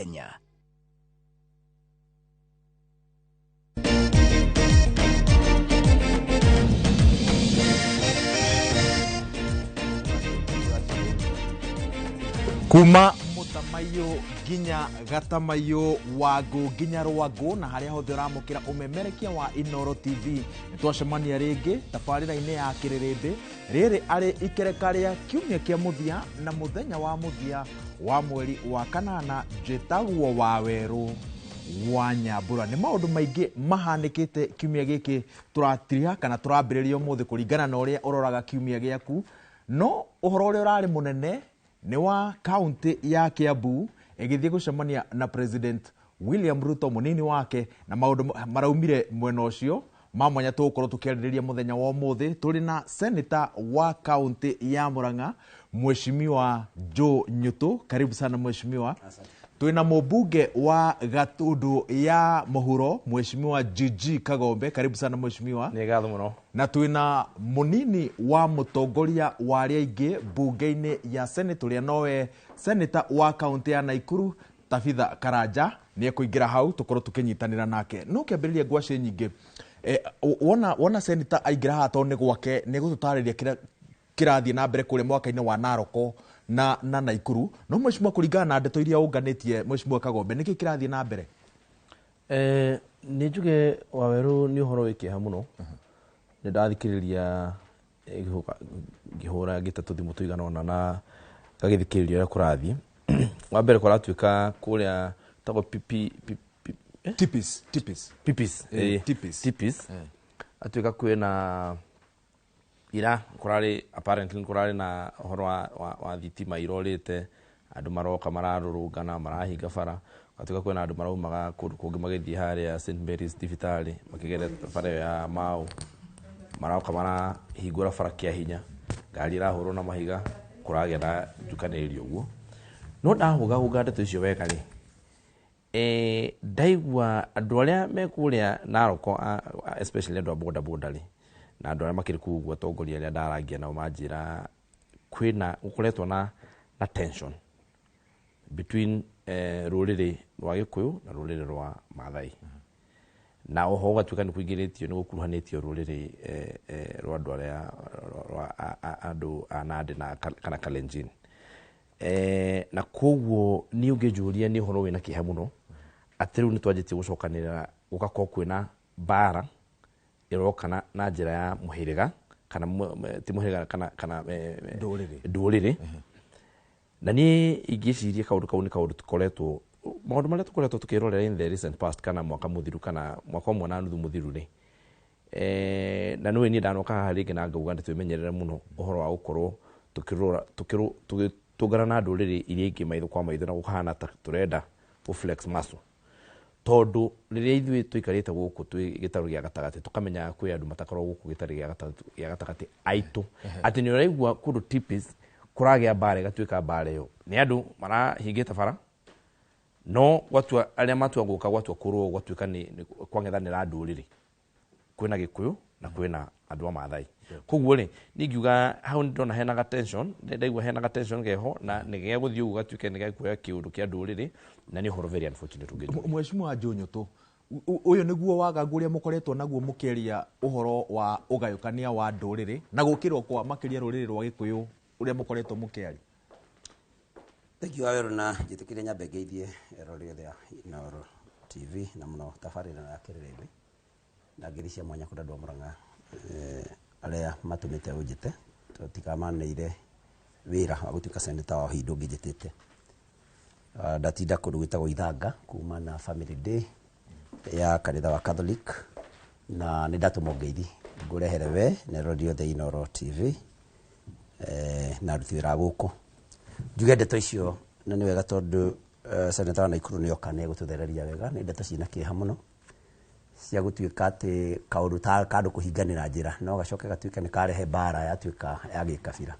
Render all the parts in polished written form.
Kenya. Kuma mũtamaiyũ nginya gatamaiyũ, wangũ nginya rwangũ, na harĩa hothe ũramũkĩra ũmemerekia wa Inooro TV, nĩ twacemania rĩngĩ tabarĩra-inĩ ya Kĩrĩrĩmbĩ. Rĩrĩ arĩ ikereka rĩa kiumia kĩa mũthia na mũthenya wa mũthia wa mweri wa kanana. Njĩtagwo wa Werũ wa Nyambura. Nĩ maũndũ maingĩ mahanĩkĩte kiumia gĩkĩ tũratiriha kana tũrambĩrĩria ũmũthĩ kũringana na ũrĩa ũroraga kiumia gĩaku, no ũhoro ũrĩa ũrarĩ mũnene nĩ wa kaunti ya Kiambu ĩgĩthiĩ gũcemania na President William Ruto, mũnini wake, na maũndũ maraumire mwena ũcio ma mwanya tũgũkorwo tũkĩarĩrĩria mũthenya wa ũmũthĩ. Tũrĩ na senator wa kaunti ya Murang'a, Mheshimiwa Joe Nyutu. Karibu sana, mheshimiwa. Twĩna mũmbunge wa Gatundu ya Mũhuro, Mheshimiwa GG Kagombe. Karibu sana, mheshimiwa. Nĩ ngatho mũno. Na twĩna mũnini wa mũtongoria wa arĩa aingĩ mbunge-inĩ ya Senate, ũrĩa nowe senator wa kaunti ya Naikuru, Tabitha Karanja. Nĩ ekũingĩra hau tũkorwo tũkĩnyitanĩra nake. No kĩambĩrĩria ngwacĩ nyingĩ, wona senator aingĩra haha tondũ nĩ gwake, nĩ gũtũtarĩria kĩrĩa kĩrathiĩ na mbere kũrĩa mwaka-inĩ wa Naroko na Naikuru. No mheshimiwa, kũringana na ndeto iria ũnganĩtie, Mheshimiwa Kagombe, nĩkĩ kĩrathiĩ na mbere? Nĩ njuge, Wawerũ, nĩ ũhoro wĩ kĩeha mũno. Nĩ ndathikĩrĩria ngĩhũra ngĩta tũthimũ tũigana ũna na ngagĩthikĩrĩria ũrĩa kũrathiĩ. Wa mbere, kũratuĩka kũrĩa tagwo PP PP, eh? Tipis, tipis. Pipis. Tipis. Tipis. Atuĩka kwĩna ira kũrarĩ, apparently kũrarĩ na ũhoro wa thitima irorĩte, andũ maroka mararũrũngana, marahinga bara. Gatuĩka kwĩna andũ maraumaga kũndũ kũngĩ magĩthiĩ harĩa St Mary's thibitarĩ, makĩgerera bara ĩyo ya Mau, maroka marahingũra bara kĩa hinya, ngari ĩrahũrwo na mahiga, kũragĩa na njukanĩrĩrio ũguo. No ndahũgahũga ndeto icio wega rĩ, ndaigua andũ arĩa me kũrĩa Naroko, especially andũ a boda boda rĩ, na andũ arĩa makĩrĩ kũu ũguo, atongoria arĩa ndarangia nao manjĩra kwĩna gũkoretwo na tension between rũrĩrĩ rwa Gĩkũyũ na rũrĩrĩ rwa Maathai, na oho gũgatuĩka nĩ kũingĩrĩtio, nĩ gũkuruhanĩtio rũrĩrĩ rwa andũ arĩa rwa andũ a Nandi na kana Kalenjin. Na koguo niĩ ũngĩnjũria, nĩ ũhoro wĩna kĩeha mũno atĩ rĩu nĩ twanjĩtie gũcokanĩrĩra, gũgakorwo kwĩna mbara ĩroka na njĩra ya mũhĩrĩga kana ti mũhĩrĩga kana Ndũrĩrĩ. Ndũrĩrĩ. Na niĩ ingĩciria kaũndũ kau nĩ kaũndũ tũkoretwo, maũndũ marĩa tũkoretwo tũkĩrorera in the recent past, kana mwaka mũthiru kana mwaka ũmwe na nuthu mũthiru rĩ, na nĩwe niĩ ndanoka haha rĩngĩ na ngauga nĩ twĩmenyerere mũno ũhoro wa gũkorwo tũkĩrora tũgĩtũngana na ndũrĩrĩ iria ingĩ maitho kwa maitho na gũkahana ta tũrenda gũ flex muscle, tondũ rĩrĩa ithuĩ tũikarĩte gũkũ twĩ gĩtarũ gĩa gatagatĩ, tũkamenya kwĩ andũ matakoragwo gũkũ gĩtarũ gĩa gatagatĩ aitũ, atĩ nĩ ũraigua kũndũ Tipis kũragĩa mbara, ĩgatuĩka mbara ĩyo nĩ andũ marahingĩte bara, no gwatua arĩa matua gũka gwatua kũrũo, gwatuĩka nĩ kwang'ethanĩra ndũrĩrĩ, kwĩna Gĩkũyũ na kwĩna andũ a Maathai. Koguo rĩ, niĩ ngiuga hau nĩ ndona hena ga tension, nĩ ndaigua hena ga tension geho na nĩ gegũthiĩ ũguo gatuĩke nĩ gekuoya kĩũndũ kĩa ndũrĩrĩ, na nĩ ũhoro very unfortunate ũngĩnjũria. Mheshimiwa Joe Nyutu, ũyũ nĩguo wagagu ũrĩa mũkoretwo naguo mũkĩaria ũhoro wa ũgayũkania wa ndũrĩrĩ na gũkĩrwo kwa makĩria rũrĩrĩ rwa Gĩkũyũ ũrĩa mũkoretwo mũkĩaria? Thank you, Waweru, na njĩtĩkĩrie nyambe ngeithie erori othe a Inooro TV na mũno tabarĩra ya Kĩrĩrĩmbĩ, na ngeithi cia mwanya kũrĩ andũ a Murang'a arĩa matũmĩte ũnjĩte, tondũ tikamaneire wĩra wa gũtuĩka senator wa hindu ũngĩnjĩtĩte. Ndatinda kũndũ gwĩtagwo Ithanga kuma na Family Day ya kanitha wa Catholic, na nĩ ndatũmwo ngeithi ngũrehere we na erori othe Inooro TV na aruti wĩra a gũkũ. Njuge ndeto icio na nĩ wega tondũ senator wa Naikuru nĩ oka, nĩ egũtũthereria wega. Nĩ ndeto ciĩna kĩeha mũno cia gũtuĩka atĩ kaũndũ ta kandũ kũhinganĩra njĩra no gacoke gatuĩke nĩ karehe mbara yatuĩka ya gĩkabira.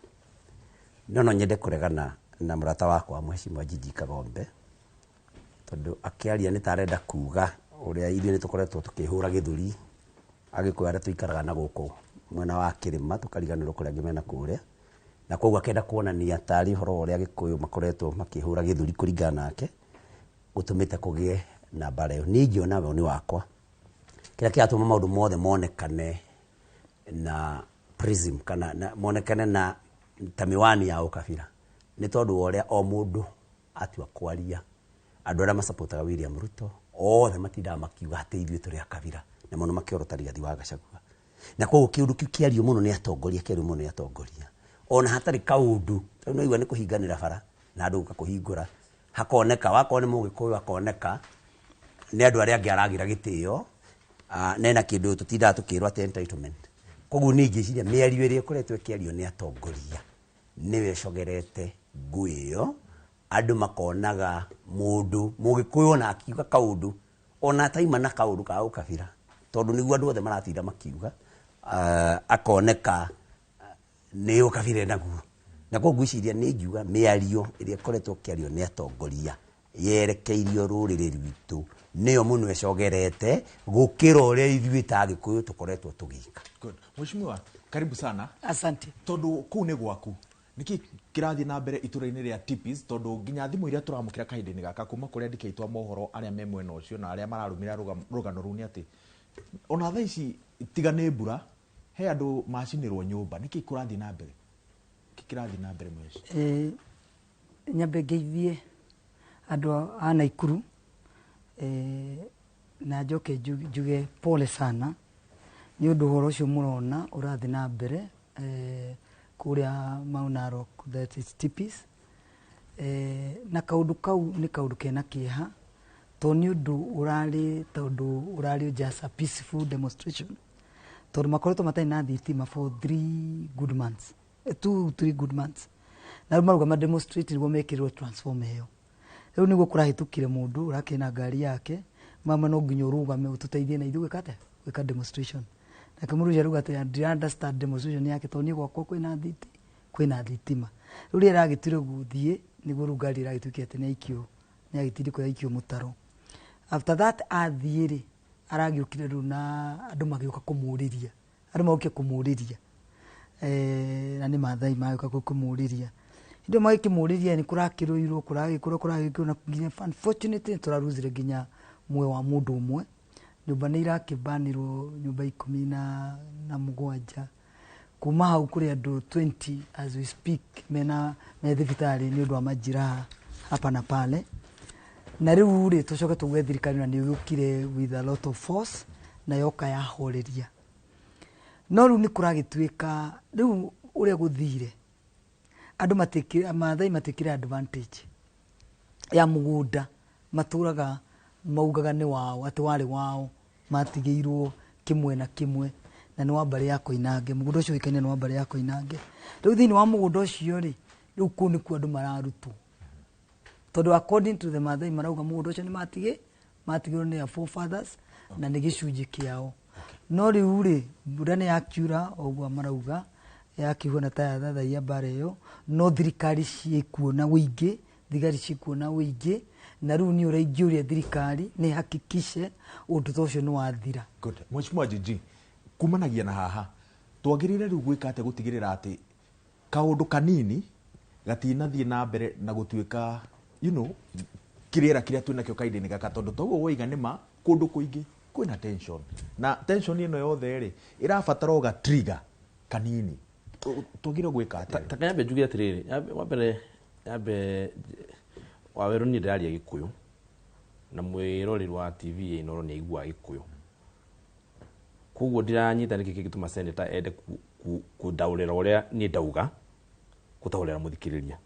No nyende kũregana na mũrata wakwa, Mheshimiwa Gigi Kagombe, tondũ akĩaria nĩ ta arenda kuga ũrĩa ithuĩ nĩ tũkoretwo tũkĩhũra gĩthũri Agĩkũyũ arĩa tũikaraga na gũkũ mwena wa kĩrĩma, tũkariganĩrwo kũrĩa angĩ mena kũrĩa, na koguo akenda kuonania tarĩ ũhoro wa ũrĩa Agĩkũyũ makoretwo makĩhũra gĩthũri kũringana nake. Gũtũmĩte kũgĩe na mbara ĩyo. Niĩ ingĩona woni wakwa, kĩrĩa kĩratũma maũndũ mothe monekane na prism kana na, monekane na ta miwani ya ũkabira nĩ tondũ wa ũrĩa o mũndũ atua kwaria, andũ arĩa masapotaga William Ruto othe matindaga makiuga atĩ ithuĩ tũrĩ akabira, na mũno makĩorota Rigathi wa Gachagua. Na koguo kĩũndũ kĩu kĩario mũno nĩ atongoria, kĩario mũno nĩ atongoria, ona hatarĩ kaũndũ. Rĩu no igua nĩ kũhinganĩra bara na andũ gũka kũhingũra, hakoneka wakorwo nĩ Mũgĩkũyũ, akoneka nĩ andũ arĩa angĩ aragira gĩtĩo, nena kĩndũ tũtindaga tũkĩrwo atĩ entitlement. Koguo niĩ ingĩciria mĩario ĩrĩa ĩkoretwo ĩkĩario nĩ atongoria nĩyo ĩcogerete ngũĩ ĩyo. Andũ makonaga mũndũ Mũgĩkũyũ ona akiuga kaũndũ, ona ataima na kaũndũ ka ũkabira, tondũ nĩguo andũ othe maratinda makiuga, akoneka nĩ ũkabira naguo. Na koguo ngwĩciria nĩ ingiuga mĩario ĩrĩa ĩkoretwo ĩkĩario nĩ atongoria yerekeirio rũrĩrĩ rwitũ nĩyo mũno ĩcogerete gũkĩra ũrĩa ithuĩ ta Agĩkũyũ tũkoretwo tũgĩka. Good. Mheshimiwa, karibu sana. Asante. Tondũ kũu nĩ gwaku, nĩkĩ kĩrathiĩ na mbere itũra-inĩ rĩa Tipis? Tondũ nginya thimũ iria tũramũkĩra kahinda-inĩ gaka kuma kũrĩ andĩki aitũ a mohoro arĩa me mwena ũcio na arĩa mararũmĩrĩra rũgano rũu nĩ atĩ ona thaa ici tiga nĩ mbura, he andũ macinĩrwo nyũmba. Nĩkĩ kũrathiĩ na mbere? Nĩkĩ kĩrathiĩ na mbere, mheshimiwa? Nyambe ngeithie andũ a Naikuru, na njoke njuge pole sana nĩ ũndũ ũhoro ũcio mũrona ũrathiĩ na mbere kũrĩa Mau Narok, that is Tipis. Na kaũndũ kau nĩ kaũndũ kena kĩeha, tondũ nĩ ũndũ ũrarĩ, tondũ ũrarĩ just a peaceful demonstration, tondũ makoretwo matarĩ na thitima for 3 good months, 2, 3 good months, na rĩu marauga ma demonstrate nĩguo mekĩrĩrwo transformer ĩyo. Rĩu nĩguo kũrahĩtũkire mũndũ ũrakĩrĩ na ngari yake, mama, no nginya ũrũgame ũtũteithie na ithuĩ gwĩka atĩa, gwĩka demonstration. Nake mũndũ ũcio arauga atĩ ndira understand demonstration yake, tondũ niĩ gwakwa kwĩna thitima. Rĩu rĩrĩa aragĩtuire gũthiĩ, nĩguo rĩu ngari ĩragĩtuĩkire atĩ nĩyaikio, nĩyagĩtindĩkwo yaikio mũtaro. After that athiĩ rĩ, aragĩũkire rĩu na andũ magĩũka kũmũrĩria, andũ magũkire kũmũrĩria, na nĩ Mathai magĩũka kũmũrĩria. Hĩndĩ ĩyo magĩkĩmũrĩria nĩ kũrakĩrũirwo, kũragĩkũrwo kũragĩkĩrwo, na nginya unfortunately nĩ tũraruzire nginya muoyo wa mũndũ ũmwe. Nyũmba nĩ irakĩbanirwo, nyũmba 17. Kuma hau kũrĩ andũ 20 as we speak mena me thibitarĩ nĩ ũndũ wa majeraha hapa na pale. Na rĩu rĩ, tũcoke tuge thirikari na nĩ yũkire with a lot of force na yoka yahoreria, no rĩu nĩ kũragĩtuĩka rĩu ũrĩa gũthire, andũ matikire, Mathai matikire advantage ya mũgũnda matũraga maugaga nĩ wao, atĩ warĩ wao, matigĩirwo kĩmwe na kĩmwe, na nĩ wa mbarĩ ya Koinange. Mũgũnda ũcio ũĩkaine nĩ wa mbarĩ ya Koinange. Rĩu thĩinĩ wa mũgũnda ũcio rĩ, rĩu kũu nĩkuo andũ mararutwo, tondũ according to the Mathai marauga mũgũnda ũcio nĩ matigĩrwo nĩ their forefathers na nĩ gĩcunjĩ kĩao. No rĩu rĩ, mbura nĩ yakiura o ũguo marauga yakihuana ta yathathaia mbara ĩyo, no thirikari ciĩkuo na ũingĩ, thigari ciĩkuo na ũingĩ, na rĩu niĩ ũrĩa ingĩũria thirikari nĩ hakikishe ũndũ ta ũcio nĩ wathira. Good. Mheshimiwa Gigi, kumanagia na haha twagĩrĩire rĩu gwĩka atĩa gũtigĩrĩra atĩ kaũndũ kanini gatinathiĩ na mbere na gũtuĩka kĩrĩra kĩrĩa twĩnakĩo kahinda-inĩ gaka? Tondũ toguo woiga nĩma, kũndũ kũingĩ kwĩna tension, na tension ĩno yothe rĩ, ĩrabatara o ga trigger kanini. Twagĩrĩire gwĩka atĩa? Ta nyambe njuge atĩrĩrĩ, wa mbere nyambe Wawerũ, niĩ ndĩraria Gĩkũyũ na mwĩroreri wa TV ya Inooro nĩ aiguaga Gĩkũyũ, koguo ndiranyita nĩkĩ kĩngĩtũma senator ende kũndaũrĩra ũrĩa niĩ ndauga, gũtaũrĩra mũthikĩrĩria.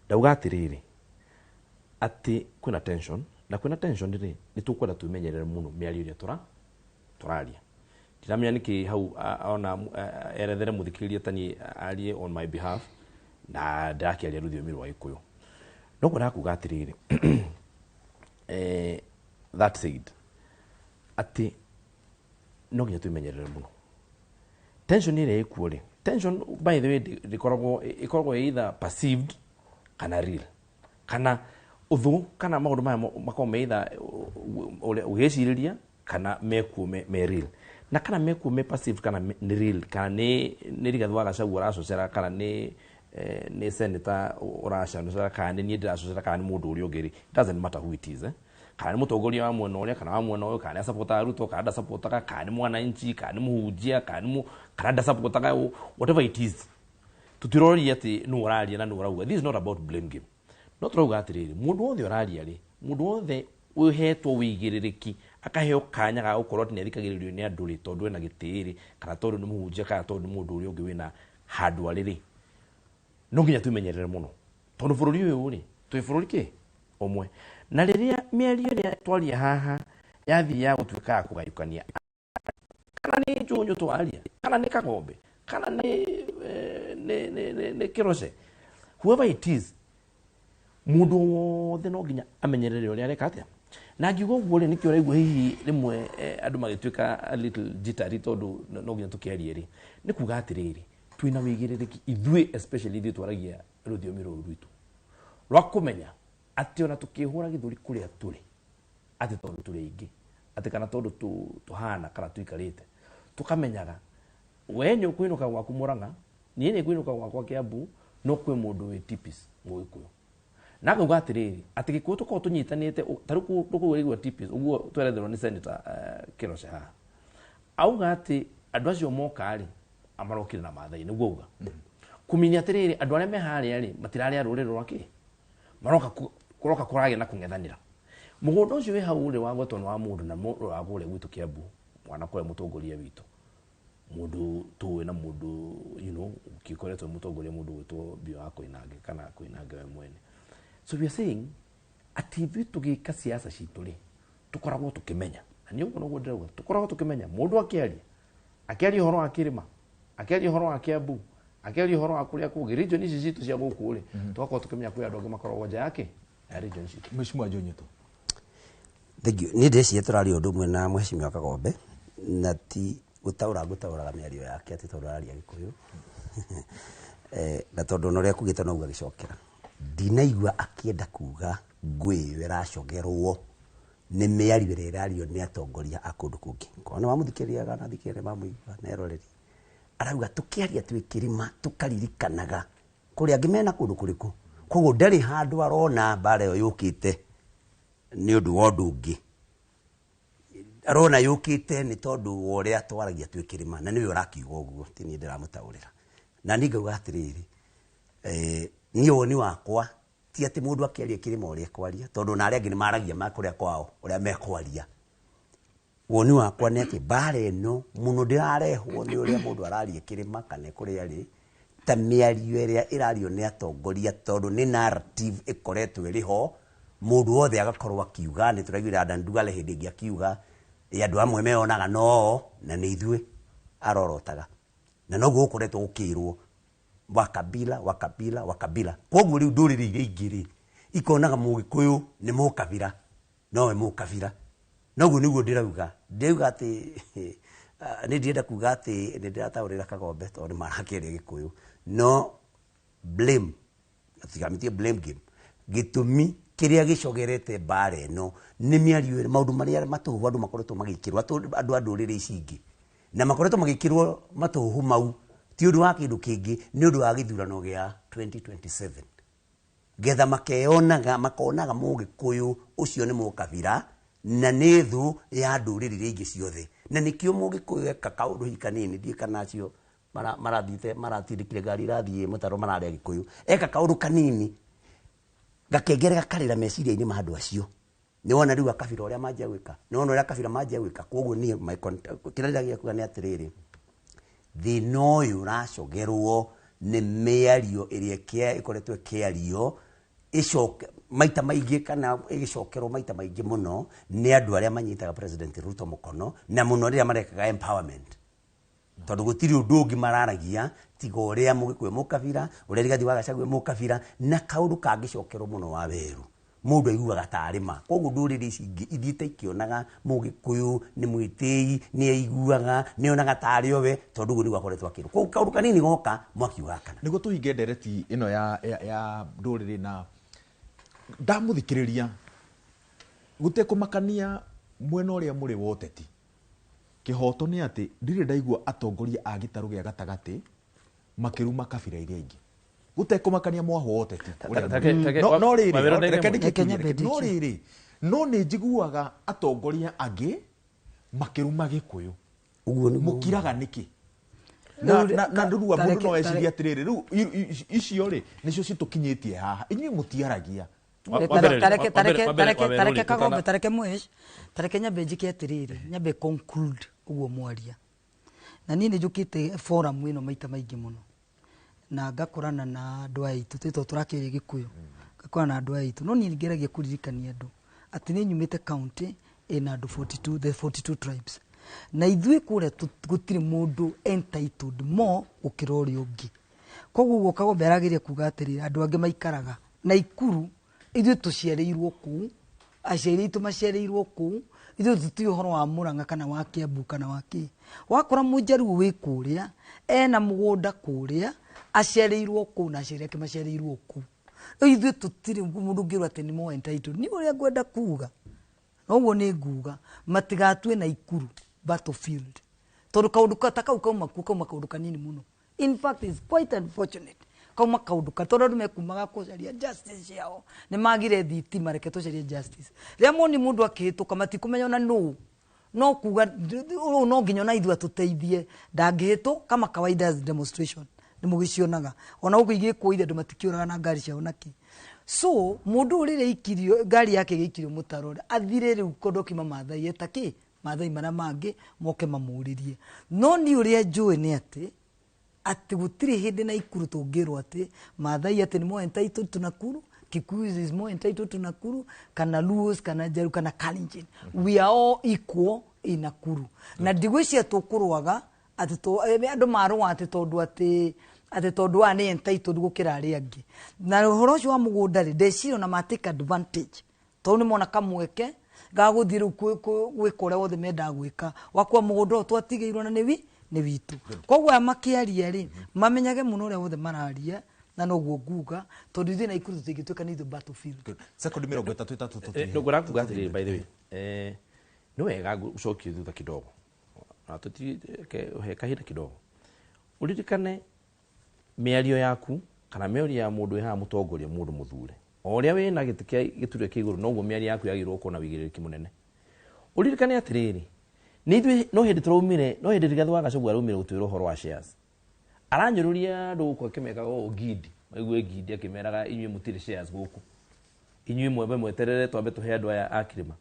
Ndauga atĩrĩrĩ, atĩ kwĩna tension, na kwĩna tension rĩ, nĩ tũkwenda twĩmenyerere mũno mĩario ĩrĩa tũraria. Ndiramenya nĩkĩ hau ona erethere mũthikĩrĩria ta niĩ arie on my behalf na ndĩrakĩaria rũthiomi rwa Gĩkũyũ. No ngwendaga kuga atĩrĩrĩ, that said, atĩ no nginya twĩmenyerere mũno tension ĩrĩa ĩkuo rĩ. Tension, by the way, ndĩkoragwo, ĩkoragwo either perceived kana real, kana ũthũ, kana maũndũ maya makoragwo me either ũrĩa ũgĩcirĩria kana mekuo me real, na kana mekuo me perceived kana nĩ real, kana nĩ Rigathĩ wa Gachagua aracocera, kana nĩ Nĩ senator ũracanũcera kana nĩ niĩ ndĩracũcera kana nĩ mũndũ ũrĩa ũngĩ rĩ, it doesn't matter who it is, kana nĩ mũtongoria wa mwena ũrĩa kana wa mwena ũyũ, kana nĩ asupportaga Ruto kana ndasupportaga, kana nĩ mwananchi kana nĩ mũhunjia kana nĩ kana ndasupportaga, whatever it is, tutiroria atĩ nũ ũraria na nũ ũrauga. This is not about blame game, no tũrauga atĩrĩrĩ, mũndũ wothe ũraria rĩ, mũndũ wothe ũhetwo wĩigĩrĩrĩki, akaheo kanya ga gũkorwo atĩ nĩ athikagĩrĩrio nĩ andũ rĩ, tondũ ena gĩtĩĩ rĩ, kana tondũ nĩ mũhunjia, kana tondũ nĩ mũndũ ũrĩa ũngĩ wĩna handũ arĩ rĩ, no nginya twĩmenyerere mũno, tondũ bũrũri ũyũ rĩ, twĩ bũrũri kĩ ũmwe, na rĩrĩa mĩario ĩrĩa twaria haha yathiĩ ya gũtuĩka ya kũgayũkania, kana nĩ njũnyũ twaria, kana nĩ Kagombe, kana nĩ Kĩroce, whoever it is, mũndũ wothe no nginya amenyerere ũrĩa areka atĩa. Na ngiuga ũguo rĩ, nĩkĩo ũraigua hihi rĩmwe andũ magĩtuĩka a little jittery, tondũ no nginya tũkĩarie rĩ, nĩ kuga atĩrĩrĩ, twĩna wĩigĩrĩrĩki ithuĩ, especially ithuĩ twaragia rũthiomi rũrũ rwitũ, rwa kũmenya atĩ ona tũkĩhũra gĩthũri kũrĩa tũrĩ, atĩ tondũ tũrĩ aingĩ, atĩ kana tondũ tũhana kana tũikarĩte, tũkamenyaga we nĩ ũkũinũka gwaku Mũrang'a, niĩ nĩ ngũinũka gwakwa Kĩambu, no kwĩ mũndũ wĩ Tipis Mũgĩkũyũ, na akauga atĩrĩrĩ, atĩ Gĩkũyũ tũkorwo tũnyitanĩte. Ta rĩu kũndũ kũu ũraigua Tipis ũguo tweretherwo nĩ Senator Kĩroce haha, auga atĩ andũ acio moka rĩ, amarokire na Maathai, nĩguo auga kũminya atĩrĩrĩ, andũ arĩa me harĩa rĩ, matirarĩ a rũrĩrĩ rwa kĩ maroka kũroka kũragĩa na kũng'ethanĩra. Mũgũnda ũcio wĩ hau rĩ, wagwetwo nĩ wa mũndũ na mũndũ wa kũrĩa gwitũ Kĩambu, mwana kũrĩa mũtongoria witũ, mũndũ tũĩ na mũndũ ũkĩkoretwo mũtongoria, mũndũ gwĩtwo Mbio wa Koinange kana Koinange we mwene. So we are saying atĩ ithuĩ tũgĩka siasa citũ rĩ, tũkoragwo tũkĩmenya, na nĩ ũguo noguo ndĩrauga, tũkoragwo tũkĩmenya mũndũ akĩaria ũhoro wa kĩrĩma, akĩaria ũhoro wa Kĩambu, akĩaria ũhoro wa kũrĩa kũngĩ, region ici citũ cia gũkũ rĩ, tũgakorwo tũkĩmenya kwĩ andũ angĩ makoragwo nja yake ya region citũ. Mheshimiwa Jonyito. Thank you. Niĩ ndĩreciria tũraria ũndũ ũmwe na Mheshimiwa Kagombe, na ti gũtaũra ngũtaũraga mĩario yake atĩ tondũ araria Gĩkũyũ, na tondũ ona ũrĩa kugĩte noguo agĩcokera, ndinaigua akĩenda kuga ngũĩ ĩyo ĩracogerwo nĩ mĩario ĩrĩa ĩrario nĩ atongoria a kũndũ kũngĩ. Korwo nĩ wamũthikĩrĩria kana thikĩrĩria mamũigua na eroreri, arauga tũkĩaria twĩ kĩrĩma tũkaririkanaga kũrĩa angĩ mena kũndũ kũrĩkũ. Koguo ndarĩ handũ arona mbara ĩyo yũkĩte nĩ ũndũ wa ũndũ ũngĩ, arona yũkĩte nĩ tondũ wa ũrĩa twaragia twĩ kĩrĩma, na nĩwe ũrakiuga ũguo, ti niĩ ndĩramũtaũrĩra. Na niĩ ngauga atĩrĩrĩ, niĩ woni wakwa ti atĩ mũndũ akĩaria kĩrĩma ũrĩa ekwaria, tondũ ona arĩa angĩ nĩ maragia ma kũrĩa kwao ũrĩa mekwaria. Woni wakwa nĩ atĩ mbara ĩno mũno ndĩrarehwo nĩ ũrĩa mũndũ araria kĩrĩma kana kũrĩa arĩ, ta mĩario ĩrĩa ĩrario nĩ atongoria, tondũ nĩ narrative ĩkoretwo ĩrĩ ho, mũndũ wothe agakorwo akiuga. Nĩ tũraiguire Adan Duale hĩndĩ ĩngĩ akiuga ĩ andũ amwe meyonaga no na nĩ ithuĩ arorotaga, na noguo gũkoretwo gũkĩrwo wakabila, wakabila, wakabila. Koguo rĩu ndũrĩrĩ iria ingĩ rĩ, ikonaga Mũgĩkũyũ nĩ mũkabira, nowe mũkabira. Noguo nĩguo ndĩrauga atĩ nĩ ndĩrenda kuga atĩ nĩ ndĩrataũrĩra Kagombe tondũ nĩ marakĩaria Gĩkũyũ, no blame tigamĩtie blame game, gĩtũmi kĩrĩa gĩcogerete mbara ĩno nĩ mĩario ĩrĩa, maũndũ marĩa matũhũhu andũ makoretwo magĩkĩrwo andũ a ndũrĩrĩ ici ingĩ, na makoretwo magĩkĩrwo matũhũhu mau ti ũndũ wa kĩndũ kĩngĩ, nĩ ũndũ wa gĩthurano gĩa 2027, getha makeyonaga, makonaga Mũgĩkũyũ ũcio nĩ mũkabira na nĩ thũ ya ndũrĩrĩ iria ingĩ ciothe. Na nĩkĩo Mũgĩkũyũ eka kaũndũ hihi kanini, ndiũĩ kana acio marathiĩte maratindĩkire ngari irathiĩ mũtaro mararĩa Gĩkũyũ, eka kaũndũ kanini gakengere gakarĩra meciria-inĩ ma andũ acio, nĩ wona rĩu akabira ũrĩa manjia gwĩka, nĩ wona ũrĩa akabira manjia gwĩka. Koguo niĩ kĩrĩa ndĩrageria kuga nĩ atĩrĩrĩ, thĩna ũyũ ũracogerwo nĩ mĩario ĩrĩa ĩkoretwo ĩkĩario ĩcoke maita maingĩ kana ĩgĩcokerwo maita maingĩ mũno nĩ andũ arĩa manyitaga President Ruto mũkono, na mũno rĩrĩa marekaga empowerment, tondũ gũtirĩ ũndũ ũngĩ mararagia tiga ũrĩa Mũgĩkũyũ mũkabira, ũrĩa Rigathi wa Gachagua mũkabira, na kaũndũ kangĩcokerwo mũno wa werũ mũndũ aiguaga tarĩ ma. Koguo ndũrĩrĩ ici ingĩ ithiĩte ikĩonaga Mũgĩkũyũ nĩ mwĩtĩi, nĩ aiguaga, nĩ onaga tarĩ owe, tondũ ũguo nĩguo akoretwo akĩrwo. Koguo kaũndũ kanini goka mwaki ũgakana. Nĩguo tũhinge ndereti ĩno ya ndũrĩrĩ, na ndamũthikĩrĩria gũtekũmakania mwena ũrĩa mũrĩ wa ũteti, kĩhoto nĩ atĩ ndirĩ ndaigua atongoria a gĩtarũ gĩa gatagatĩ makĩruma kabira iria ingĩ. Gũtekũmakania mwahũ wa ũteti. No rĩrĩ, reke ndĩkĩkinyie. No rĩrĩ, no nĩ njiguaga atongoria angĩ makĩruma Gĩkũyũ. Ũguo nĩguo. Mũkiraga nĩkĩ? Na rĩu mũndũ no ecirie atĩrĩrĩ, rĩu icio rĩ nĩcio citũkinyĩtie haha. Inyuĩ mũtiaragia. Tareke Kagombe, tareke Mwesh, tareke nyambe njike atĩrĩrĩ, nyambe conclude ũguo mwaria. Na niĩ nĩ njũkĩte forum ĩno maita maingĩ mũno. Na ngakorana na andũ aya aitũ, tondũ tũrakĩaria Gĩkũyũ. Ngakorana na andũ aya aitũ. No niĩ ngeragia kũririkania andũ atĩ nĩ nyumĩte county ĩna andũ 42, the 42 tribes. Na ithuĩ kũrĩa gũtirĩ mũndũ entitled more gũkĩra ũrĩa ũngĩ. Koguo ũguo Kagombe arageria kuga atĩrĩrĩ, andũ angĩ maikaraga Naikuru, ithuĩ tũciarĩirwo kũu, aciari aitũ maciarĩirwo kũu, ithuĩ tũtiũĩ ũhoro wa Murang'a kana wa Kiambu kana wa kĩ. Wakora Mũjaruo wĩ kũrĩa, ena mũgũnda kũrĩa, aciarĩirwo kũu na aciari ake maciarĩirwo kũu. Rĩu ithuĩ tũtirĩ mũndũ ũngĩrwo atĩ nĩ more entitled. Niĩ ũrĩa ngwenda kuga, noguo nĩ nguga, matigatue Naikuru battlefield. Tondũ kaũndũ ta kau kauma kuo, kauma kaũndũ kanini mũno. In fact, it's quite unfortunate. Kauma kaũndũ ka tondũ andũ mekumaga gũcaria justice ciao. Nĩ magire thitima, reke tũcarie justice. Rĩrĩa moni mũndũ akĩhĩtũka matikũmenya ona nũ. No kuga ũũ no nginya ona ithuĩ atũteithie. Ndangĩhĩtũ kama kawaida as demonstration. Nĩ mũgĩcionaga. Ona gũkũ igĩkũire andũ matikĩũraga na ngari ciao nake. So mũndũ ũyũ rĩrĩa aikirio ngari yake ĩgĩikirio mũtaro, athire rĩu kũndũ kiuma Maathai eta kĩ? Maathai marĩa mangĩ moke mamũrĩrie. No niĩ ũrĩa njũĩ nĩ atĩ atĩ gũtirĩ hĩndĩ Naikuru tũngĩrwo atĩ Maathai atĩ nĩ more entitled to Nakuru, Kikuyu is more entitled to Nakuru, kana Luos, kana Jaluo, kana Kalenjin. We are all equal in Nakuru. Na ndigwĩciria tũkũrũaga atĩ andũ marũa atĩ tondũ atĩ tondũ aya nĩ entitled gũkĩra arĩa angĩ. Na ũhoro ũcio wa mũgũnda rĩ, ndeciria ona ma take advantage. Tondũ nĩ mona kamweke ga gũthiĩ rĩu gwĩka ũrĩa wothe mendaga gwĩka. Wakua mũgũnda ũyũ twatigĩirwo na nĩ witũ. Koguo aya makĩaria rĩ, mamenyage mũno ũrĩa wothe mararia, na noguo nguga, tondũ ithuĩ Naikuru tũtingĩtuĩka nĩ ithuĩ battlefield. Sekondi 33 tũthiĩ. Ngwenda kuga atĩrĩrĩ, by the way, nĩ wega gũcokie thutha kidogo. Na tũtige kahinda kidogo. Ũririkane mĩario yaku kana mĩario ya mũndũ wĩ haha mũtongoria, mũndũ mũthure. O ũrĩa wĩna gĩtĩ kĩa gĩturwa kĩa igũrũ, noguo mĩario yaku yagĩrĩirwo gũkorwo na wĩigĩrĩrĩki mũnene. Ũririkane atĩrĩrĩ, nĩ ithuĩ no hĩndĩ tũraumire, no hĩndĩ Rigathĩ wa Gachagua araumire gũtwĩra ũhoro wa shares. Aranyũrũria andũ gũkũ akĩmekaga ũũ ngindi, maigue ngindi akĩmeraga inyuĩ mũtirĩ shares gũkũ. Inyuĩ mwambe mweterere twambe tũhe andũ aya a kĩrĩma.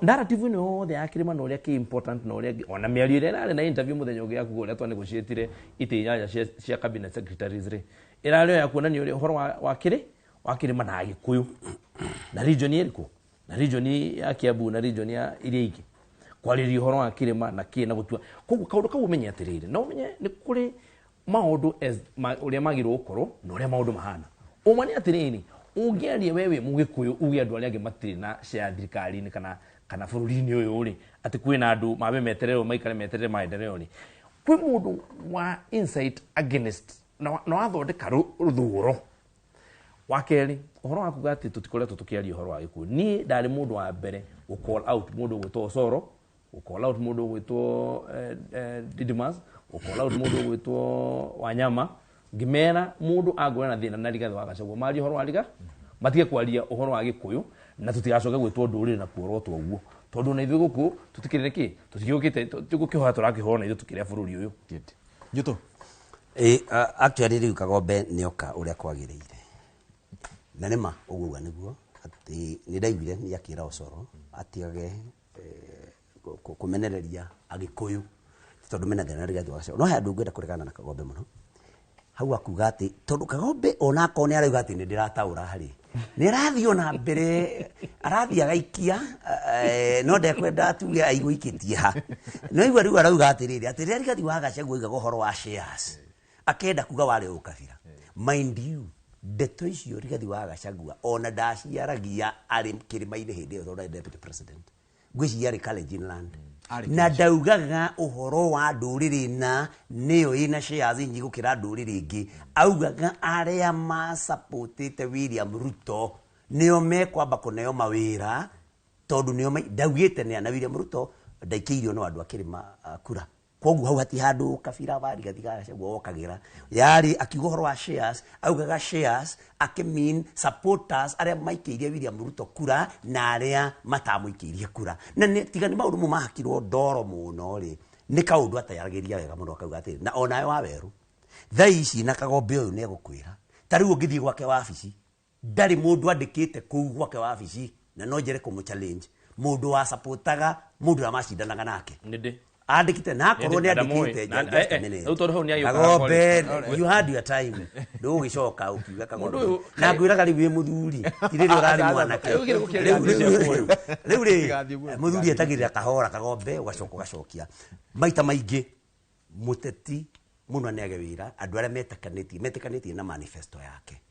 Narrative ĩno yothe ya kĩrĩma na ũrĩa kĩ important na ũrĩa ona mĩario ĩrĩa ĩrarĩ na interview mũthenya ũngĩ ya kuga ũrĩa twanegotiatire itĩ inyanya cia cabinet secretaries rĩ, ĩrarĩ o ya kuonania ũrĩa ũhoro wa kĩrĩ, wa kĩrĩma na Agĩkũyũ. Na region ĩrĩkũ? Na region ya Kiambu na region ya iria ingĩ. Kwarĩria ũhoro wa kĩrĩma na kĩ na gũtua. Koguo kaũndũ kau ũmenye atĩrĩrĩ, na ũmenye nĩ kũrĩ maũndũ ũrĩa magĩrĩirwo gũkorwo na ũrĩa maũndũ mahana. Ũma nĩ atĩrĩrĩ, ũngĩaria we wĩ Mũgĩkũyũ uge andũ arĩa angĩ matirĩ na share thirikari-inĩ kana bũrũri-inĩ ũyũ rĩ, atĩ kwĩna andũ mambe metererwo maikare meterere maendeleo rĩ, kwĩ mũndũ wa insight against na wathondeka rũthũro. Wa kerĩ, ũhoro wa kuga atĩ tũtikoretwo tũkĩaria ũhoro wa Gĩkũyũ. Niĩ ndarĩ mũndũ wa mbere gũ call out mũndũ ũgwĩtwo Osoro, gũ call out mũndũ ũgwĩtwo Didmus, gũ call out mũndũ ũgwĩtwo Wanyama, ngĩmera mũndũ angũra na thĩna na Rigathĩ wa Gachagua marie ũhoro wa Rigathĩ, matige kwaria ũhoro wa Gĩkũyũ na tũtigacoke gwĩtwo ndũrĩrĩ na kuorotwo ũguo. Tondũ na ithuĩ gũkũ tũtikĩrĩ kĩ? Tũtigĩũkĩte, tũgũkĩhoya tũrakĩhoya na ithuĩ tũkĩrĩa bũrũri ũyũ. Good. Njuto. Actually rĩu Kagombe nĩoka ũrĩa kwagĩrĩire. Na nĩma ũguo uga nĩguo atĩ nĩ ndaiguire nĩ akĩra Osoro atigage kũmenereria Agĩkũyũ tondũ mena thĩna na Rigathĩ wa Gachagua. No he andũ ngwenda kũregana na Kagombe mũno. Hau akuga atĩ tondũ Kagombe ona akorwo nĩ arauga atĩ nĩ ndĩrataũra rĩ, nĩ arathiĩ ona mbere, arathiĩ agaikia, no ndekwenda tuge aigũikĩtie ha. No igua rĩu arauga atĩrĩrĩ, atĩ rĩrĩa Rigathĩ wa Gachagua oigaga ũhoro wa shares, akenda kuga warĩ ũkabira. Mind you, ndeto icio Rigathĩ wa Gachagua ona ndaciaragia arĩ kĩrĩma-inĩ hĩndĩ ĩyo tondũ arĩ deputy president. Ngwĩciria arĩ Kalenjin land. Na ndaugaga ũhoro wa ndũrĩrĩ na nĩyo ĩna shares nyingĩ gũkĩra ndũrĩrĩ ingĩ. Augaga arĩa masupportĩte William Ruto nĩo mekwamba kũneo mawĩra tondũ nĩo ndaugĩte nĩ na William Ruto ndaikĩirio no andũ a kĩrĩma kura. Koguo hau hati handu kabira wa Rigathi Gachagua wokagira yari akiuga ũhoro wa shares, augaga shares akĩmean supporters arĩa maikĩirie William Ruto kura na arĩa matamũikĩirie kura. Na tiga nĩ maũndũ mahakirwo ndoro mũno rĩ, nĩ kaũndũ atayaragĩria wega mũno akauga atĩrĩ, na onawe wa werũ thaa ici na Kagombe ũyũ nĩ egũkwĩra ta rĩu ũngĩthiĩ gwake wabici ndarĩ mũndũ andĩkĩte kũu gwake wabici, na no njere kũmũ challenge mũndũ wa supportaga mũndũ ũrĩa macindanaga nake Nĩndĩ andĩkĩte na akorwo nĩ andĩkĩte. Just a minute. Rĩu tondũ hau nĩ agĩũkaga. Kagombe, you had your time, ndũgũgĩcoka ũkiuga Kagombe na ngwĩraga rĩu wĩ mũthuri ti rĩrĩa ũrarĩ mwanake. Rĩu rĩ mũthuri etagĩrĩra kahora Kagombe, ũgacoka ũgacokia maita maingĩ. Mũteti mũno nĩage wĩra andũ arĩa metĩkanĩtie na manifesto yake,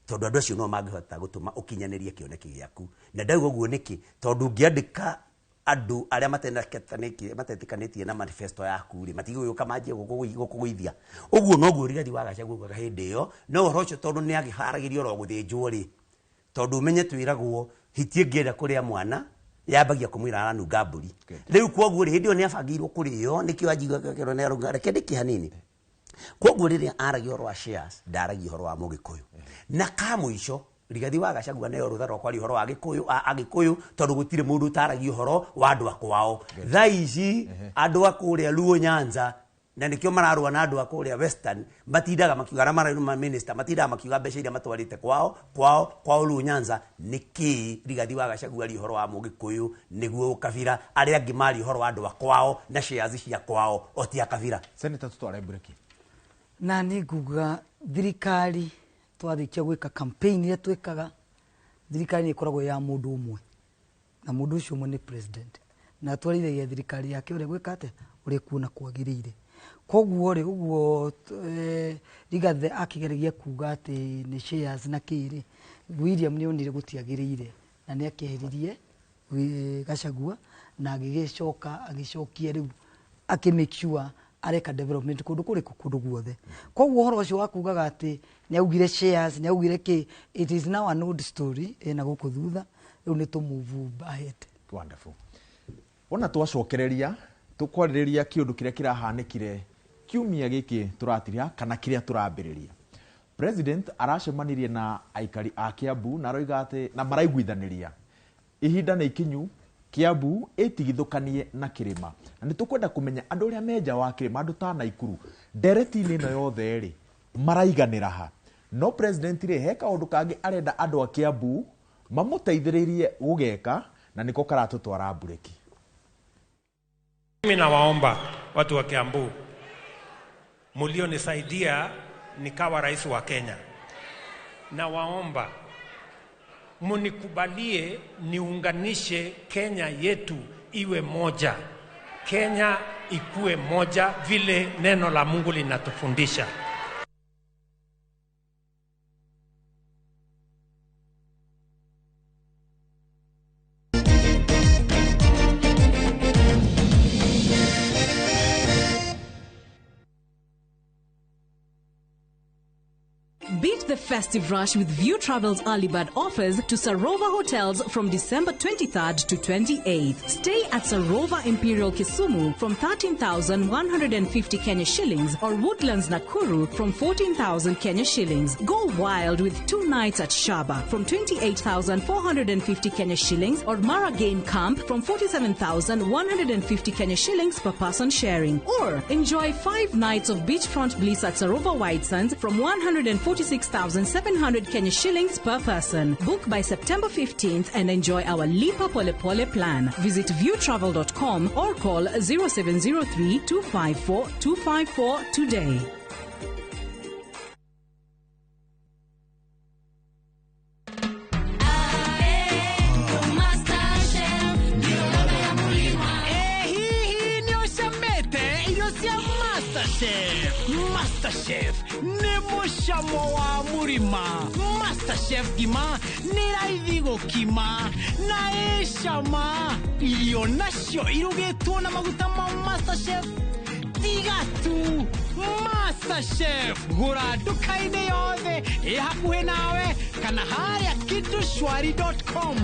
tondũ andũ acio no mangĩhota gũtũma ũkinyanĩrie kĩoneki gĩaku. Na ndauga ũguo nĩkĩ? Tondũ ũngĩandĩka andũ arĩa matetĩkanĩtie na manifesto yaku rĩ, matigũgĩũka manjie gũkũgũithia. Ũguo noguo Rigathi wa Gachagua augaga hĩndĩ ĩyo. No ũhoro ũcio tondũ nĩ agĩharagĩrio oro gũthĩnjwo rĩ, tondũ ũmenye twĩragwo hiti ĩngĩenda kũrĩa mwana yambagia kũmwĩra aranunga mbũri. Rĩu koguo rĩ, hĩndĩ ĩyo nĩ abangĩirwo kũrĩo, nĩkĩo anjiuga kĩro nĩ arauga reke ndĩkie hanini. Koguo rĩrĩa aragia ũhoro wa shares ndaragia ũhoro wa Mũgĩkũyũ. Na ka mũico Rigathi wa Gachagua nĩyo rũtha rwa kwaria ũhoro wa Gĩkũyũ, Agĩkũyũ, tondũ gũtirĩ mũndũ ũtaragia ũhoro wa andũ a kwao. Thaa ici andũ a kũrĩa Luo Nyanza, na nĩkĩo mararũa na andũ a kũrĩa Western, matindaga makiuga arĩa mararũma minister matindaga makiuga mbeca iria matwarĩte kwao kwao kwao Luo Nyanza. Nĩkĩ Rigathi wa Gachagua aria ũhoro wa Mũgĩkũyũ nĩguo ũkabira, arĩa angĩ maria ũhoro wa andũ a kwao na shares cia kwao o ti a kabira? Senator, tutware mbureki. Na nĩ nguga thirikari twarĩkia gwĩka campaign iria twĩkaga, thirikari nĩ ĩkoragwo ya mũndũ ũmwe, na mũndũ ũcio ũmwe nĩ president, na atwarithagia thirikari yake ũrĩa gwĩka atĩa, ũrĩa kuona kwagĩrĩire. Koguo rĩ, ũguo Rigathi akĩgeragia kuga atĩ nĩ shares na kĩrĩ, William nĩ onire gũtiagĩrĩire na nĩ akĩeheririe Gachagua na agĩgĩcoka agĩcokia rĩu akĩ make sure areka development kũndũ kũrĩkũ, kũndũ guothe. Koguo ũhoro ũcio wa kugaga atĩ nĩ augire shares, nĩ augire kĩ, it is now an old story ĩna gũkũ thutha. Rĩu nĩ tũ move ahead. Wonderful. Wona twacokereria tũkwarĩrĩria kĩũndũ kĩrĩa kĩrahanĩkire kiumia gĩkĩ tũratiria kana kĩrĩa tũrambĩrĩria. President aracemanirie na aikari a Kiambu na aroiga atĩ na maraiguithanĩria ihinda nĩ ikinyu Kiambu ĩtigithũkanie na kĩrĩma, na nĩ tũkwenda kũmenya andũ arĩa me nja wa kĩrĩma, andũ ta Naikuru, ndereti-inĩ ĩno yothe rĩ maraiganĩra ha. No president rĩ, he kaũndũ kangĩ arenda andũ a Kiambu mamũteithĩrĩrie gũgeka, na nĩko karatũtwara mbureki. Mimi nawaomba watu wa Kiambu mlionisaidia nikawa rais wa Kenya, nawaomba munikubalie niunganishe Kenya yetu iwe moja, Kenya ikue moja vile neno la Mungu linatufundisha. Beat the festive rush with View Travel's early bird offers to Sarova Hotels from December 23rd to 28th. Stay at Sarova Imperial Kisumu from 13,150 Kenya shillings or Woodlands Nakuru from 14,000 Kenya shillings. Go wild with 2 nights at Shaba from 28,450 Kenya shillings or Mara Game Camp from 47,150 Kenya shillings per person sharing. Or enjoy 5 nights of beachfront bliss at Sarova White Sands from 146,700 Kenya shillings per person. Book by September 15th and enjoy our Lipa Pole Pole plan. Visit viewtravel.com or call 0703 254 254 today. MasterChef nĩ mũcamo wa mũrima. MasterChef ngima nĩ raithi gũkima na ĩcama. Irio nacio irugĩtwo na maguta ma MasterChef. Tiga tu MasterChef, gũra nduka-inĩ yothe ĩ hakuhĩ nawe kana harĩa kidushwari.com.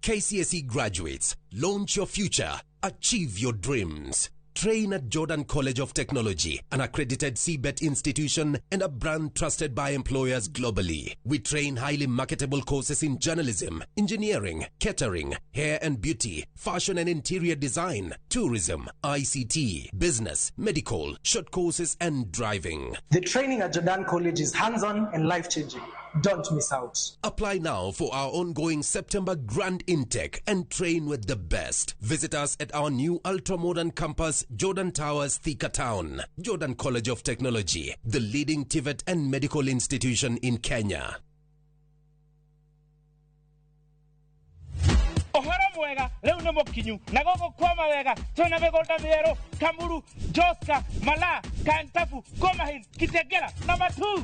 KCSE graduates, launch your future, achieve your dreams. Train at Jordan College of Technology, an accredited CBET institution and a brand trusted by employers globally. We train highly marketable courses in journalism, engineering, catering, hair and beauty, fashion and interior design, tourism, ICT, business, medical, short courses and driving. The training at Jordan College is hands-on and life-changing. Don't miss out. Apply now for our ongoing September grand intake and train with the best. Visit us at our new ultra-modern campus, Jordan Towers, Thika Town. Jordan College of Technology, the leading TVET and medical institution in Kenya. Ũhoro mwega rĩu nĩ mũkinyu na gũkũ kwama wega twĩna mĩgũnda mĩerũ Kamuru, Joska, Malaa, Kantafu, Komahin, Kitengela na Matuu.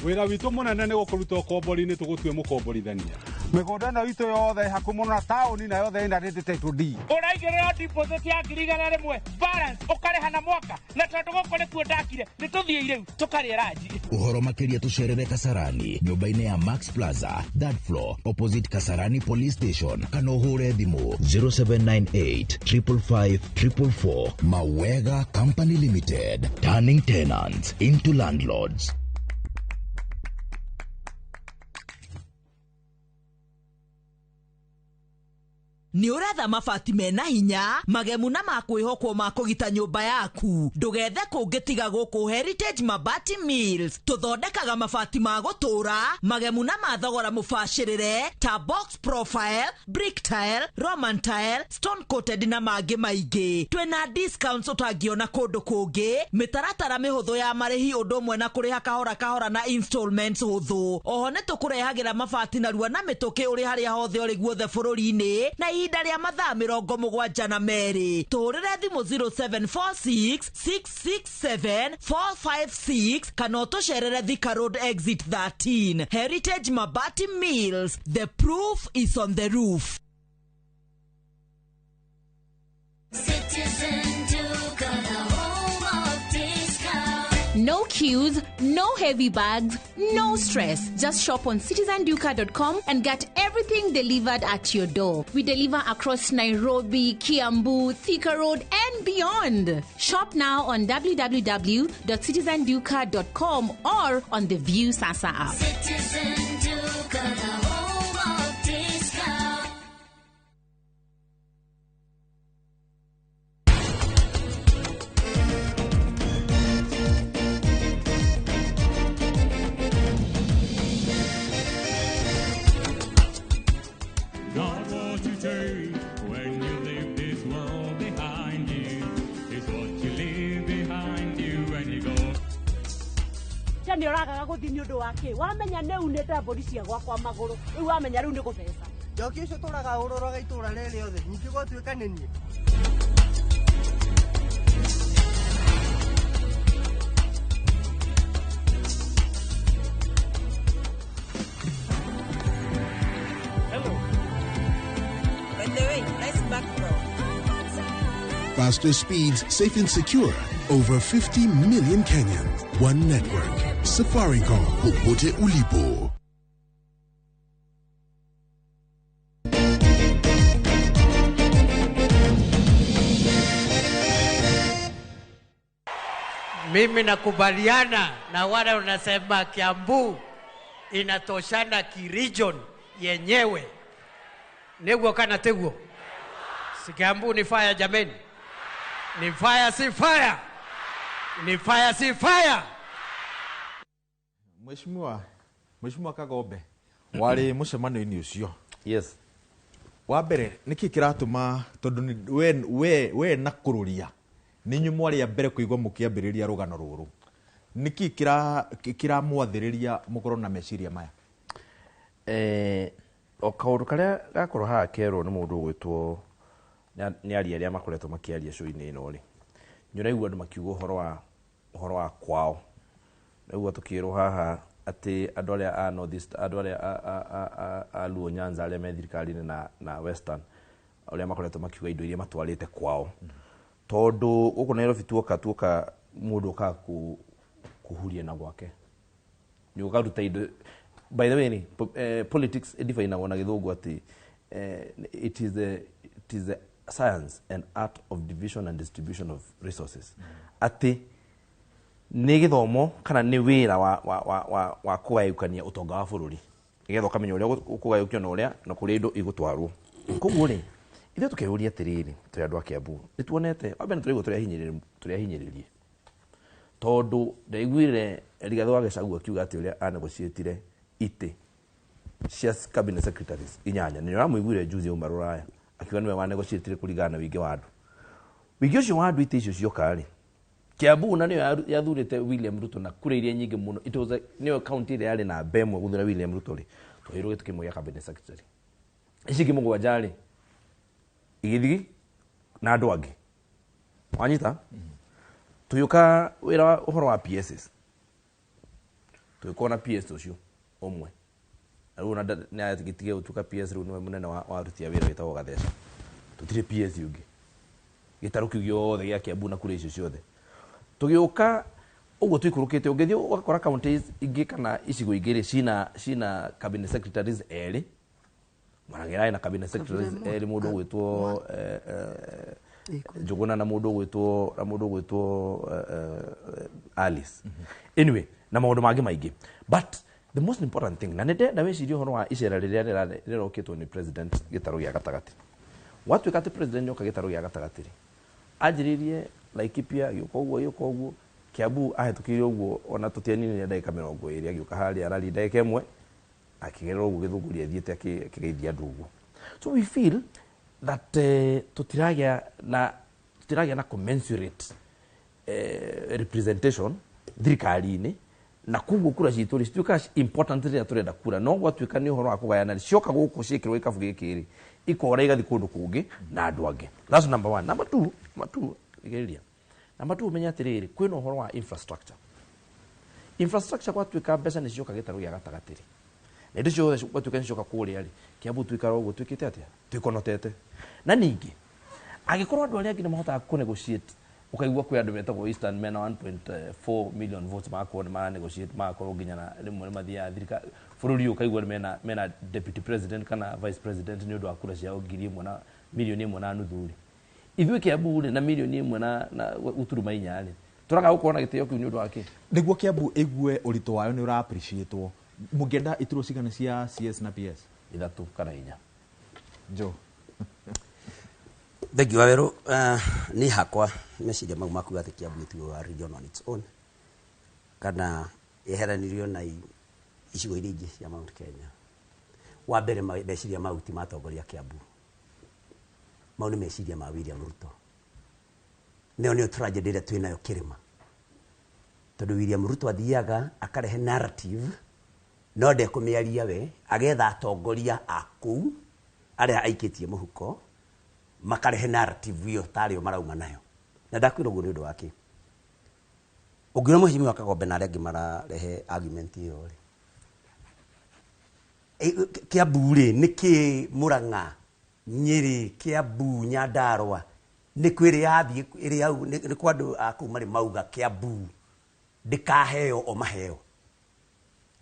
Wĩra witũ mũnene nĩ gũkũruta ũkombori-inĩ tũgũtue mũkomborithania. Mĩgũnda ĩno itũ yothe ĩ hakuhĩ mũno na taũni na yothe ĩna rĩndĩ title deed. Ũraigĩrĩra deposit ya 100,000 balance ũkarĩha na mwaka na tondũ gũkũ nĩkuo ndakire nĩ tũthiĩ rĩu tũkarĩe ranji. Ũhoro makĩria tũcerere Kasarani nyũmba-inĩ ya Max Plaza, third floor, opposite Kasarani Police Station, kana ũhũre thimũ 0798 555 444. Mawega Company Limited, turning tenants into landlords. Nĩ ũretha mabati mena hinya, magemu na makwĩhokwo ma kũgita nyũmba yaku? Ndũgethe kũngĩ tiga gũkũ Heritage Mabati Mills. Tũthondekaga mabati ma gũtũũra, magemu na ma thogora mũbacĩrĩre, ta box profile, brick tile, roman tile, stone coated na mangĩ maingĩ. Twĩna discounts ũtangĩona kũndũ kũngĩ, mĩtaratara mĩhũthũ ya marĩhi, ũndũ ũmwe na kũrĩha kahora kahora na installments hũthũ. Oho nĩ tũkũrehagĩra mabati narua na mĩtũkĩ ũrĩ harĩa hothe ũrĩ guothe bũrũri-inĩ na ihinda rĩa mathaa 72. Tũhũrĩre thimũ 0746 667 456 kana ũtũcerere Thika Road exit 13. Heritage Mabati Mills, the proof is on the roof. Citizen Duka, the home of discount. No queues, no heavy bags, no stress. Just shop on citizenduka.com and get everything delivered at your door. We deliver across Nairobi, Kiambu, Thika Road, and beyond. Shop now on www.citizenduka.com or on the View Sasa app. Citizen Duka, the home of discount. Not what you take when you leave this world behind you is what you leave behind you when you go. Nä å ragaga gå thiä nä å ndå wa kä wamenya nä unä te mbåri cia gwakwa magå rå rä u wamenya rä u nä gå theca. Njoki ũcio tũraga ũrũraga itũra rĩrĩ rĩothe ningĩ gwatuĩka nĩ niĩ. By the way, nice background. Faster speeds, safe and secure. Over 50 million Kenyans. One network. Safaricom. Popote ulipo. Mimi nakubaliana na wale unasema Kiambu inatoshana kiregion yenyewe. Niguo kana tiguo? Si Kiambu ni fire jameni? Ni fire si fire? Ni fire si fire? Mheshimiwa Kagombe, warĩ mũcemanio-inĩ ũcio. Yes. Wa mbere nĩkĩ kĩratũma tondũ we na kũrũria nĩ inyuĩ mwarĩ a mbere kũigua mũkĩambĩrĩria rũgano rũrũ, nĩkĩ kĩramwathĩrĩria mũkorwo na meciria maya? O kaũndũ karĩa gakorwo haha kerwo nĩ mũndũ ũgwĩtwo nĩ aria arĩa makoretwo makĩaria show-inĩ ĩno rĩ, nĩ ũraigua andũ makiuga ũhoro wa kwao. Ũraigua tũkĩrwo haha atĩ andũ arĩa a North East, andũ arĩa a Luo Nyanza arĩa me thirikari-inĩ na Western, arĩa makoretwo makiuga indo iria matwarĩte kwao. Tondũ gũkũ Nairobi tuoka mũndũ okaga kũhuria na gwake. Nĩ ũkaruta indo. By the way, ni politics ĩdifainagwo na gĩthũngũ atĩ It is the science and art of division and distribution of resources, atĩ nĩ gĩthomo kana nĩ wĩra wa kũgayũkania ũtonga wa bũrũri, nĩgetha ũkamenya ũrĩa ũkũgayũkio na ũrĩa na kũrĩa indo igũtwarwo. Koguo rĩ, ithuĩ tũkeyũria atĩrĩrĩ, tũrĩ andũ a Kiambu, nĩ tuonete wa mbere nĩ tũraigua tũrĩ ahinyĩrĩrie, tondũ ndaiguire Rigathĩ wa Gachagua akiuga atĩ ũrĩa anegotiatire itĩ cia cabinet secretaries inyanya, nĩ ũramũiguire juzi auma rũraya akiuga nĩwe wanegotiatire kũringana na wĩingĩ wa andũ, wĩingĩ ũcio wa andũ. Itĩ icio cioka rĩ, Kiambu na nĩyo yathurĩte William Ruto na kura iria nyingĩ mũno. It was nĩyo county ĩrĩa yarĩ na ĩmwe gũthura William Ruto rĩ, twaheirwo gĩtĩ kĩmwe gĩa cabinet secretary. Ici ingĩ 7 rĩ, igĩthiĩ na andũ angĩ. Wanyita, tũgĩũka wĩra wa ũhoro wa PSs, tũgĩkorwo na PS ũcio ũmwe, na rĩu ona nĩ agĩtige gũtuĩka PS, rĩu nĩwe mũnene wa aruti a wĩra wĩtagwo Gatheca. Tũtirĩ PS ũngĩ gĩtarũ kĩu gĩothe gĩa Kiambu na kura icio ciothe. Tũgĩũka ũguo tũikũrũkĩte, ũngĩthiĩ ũgakora counties ingĩ kana icigo ingĩ rĩ, cina cabinet secretaries erĩ. Mwaragĩra na cabinet secretaries erĩ, mũndũ ũgwĩtwo Njũgũna na mũndũ ũgwĩtwo Alice. Anyway, na maũndũ mangĩ maingĩ, but the most important thing, na nĩ ndenda wĩcirie ũhoro wa icera rĩrĩa rĩrokĩtwo nĩ president gĩtarũ gĩa gatagatĩ. Gwatuĩka atĩ president nĩoka gĩtarũ gĩa gatagatĩ rĩ, anjĩrĩirie Laikipia, agĩũka ũguo, agĩũka ũguo Kiambu, ahĩtũkĩire ũguo, ona tũtianinire ndagĩka 20, agĩũka harĩa arari ndagĩka 1, akĩgerera ũguo gĩthũngũri athiĩte akĩgeithia andũ ũguo. So we feel that tũtiragĩa na commensurate representation thirikari-inĩ, na koguo kura citũ rĩ, cituĩkaga important rĩrĩa tũrenda kura, no gwatuĩka nĩ ũhoro wa kũgayana rĩ, cioka gũkũ ciĩkĩrwo gĩkabu gĩkĩ rĩ, ikora igathiĩ kũndũ kũngĩ na andũ angĩ. That's number one. Number two, igĩrĩria number two, ũmenye atĩrĩrĩ, kwĩna ũhoro wa infrastructure. Gwatuĩka mbeca nĩ cioka gĩtarũ gĩa gatagatĩ rĩ, na indo ciothe gwatuĩka nĩ cioka kũrĩa rĩ, Kiambu tuikara ũguo twĩkĩte atĩa, twĩkonotete. Na ningĩ angĩkorwo andũ arĩa angĩ nĩ mahotaga kũ negotiate, ũkaigua kwĩ andũ metagwo Eastern mena 1.4 million votes, magakorwo nĩ mara negotiate, magakorwo nginya na rĩmwe nĩ mathiaga thirikari bũrũri ũyũ, ũkaigua nĩ mena deputy president kana vice president nĩ ũndũ wa kura ciao 1,000 na 1.5 million rĩ. Ithuĩ Kiambu rĩ, na 1 na gũturuma inya rĩ, tũraga gũkorwo na gĩtĩo kĩu nĩ ũndũ wa kĩ? Nĩguo Kiambu ĩgue ũritũ wayo nĩ ũra appreciate-wo, mũngĩenda iturwa cigana cia CS na PS? 3 kana 4. Jo. Thank you, Waweru. Niĩ hakwa meciria mau makuga atĩ Kiambu ĩtuo a region on its own kana yeheranirio na icigo iria ingĩ cia Mount Kenya, wa mbere meciria mau ti matongoria Kiambu, mau nĩ meciria ma William Ruto. Nĩyo nĩyo tragedy ĩrĩa twĩ nayo kĩrĩma, tondũ William Ruto athiaga akarehe narrative, no ndekũmĩaria we, agetha atongoria a kũu arĩa aikĩtie mũhuko, makarehe narrative ĩyo tarĩo marauma nayo. Na ndakwĩra ũguo nĩ ũndũ wa kĩ? Ũngĩona mheshimiwa Kagombe na arĩa angĩ mararehe argument ĩyo rĩ, Kiambu rĩ, nĩkĩ Murang'a, Nyĩrĩ, Kiambu, Nyandarua nĩ kwĩ ĩrĩ yathiĩ ĩrĩ yau nĩ kwa andũ a kũu marĩ mauga Kiambu ndĩkaheo o maheo.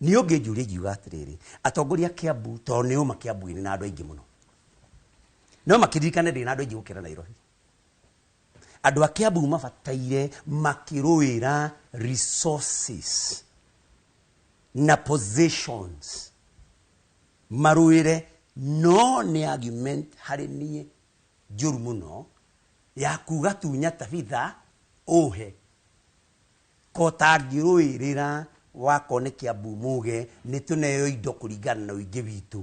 Niĩ ũngĩnjũria, ingiuga atĩrĩrĩ, atongoria a Kiambu, tondũ nĩ ũma Kiambu-inĩ na andũ aingĩ mũno, no makĩririkane ndĩ na andũ aingĩ gũkĩra Nairobi. Andũ a Kiambu mabataire makĩrũĩra resources na positions marũĩre, no nĩ argument harĩ niĩ njũru mũno ya kuga tunya Tabitha ũhe ko tangĩrũĩrĩra wakorwo nĩ Kiambu muge nĩ tũneo indo kũringana na ũingĩ witũ,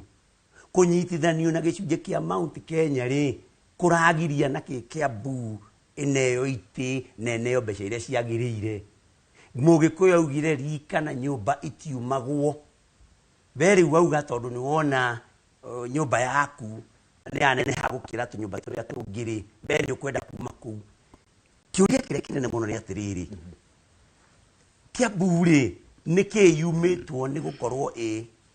kũnyitithanio na gĩcunjĩ kĩa Mount Kenya rĩ, kũragiria na kĩ Kiambu ĩneo itĩ na ĩneo mbeca iria ciagĩrĩire. Mũgĩkũyũ augire rika na nyũmba itiumagwo. We rĩu wauga tondũ nĩ wona nyũmba yaku nĩ yaneneha gũkĩra tũnyũmba tũrĩa tũngĩ rĩ, we nĩ ũkwenda kuma kũu. Kĩũria kĩrĩa kĩnene mũno nĩ atĩrĩrĩ, Kiambu rĩ, nĩkĩ yumĩtwo nĩ gũkorwo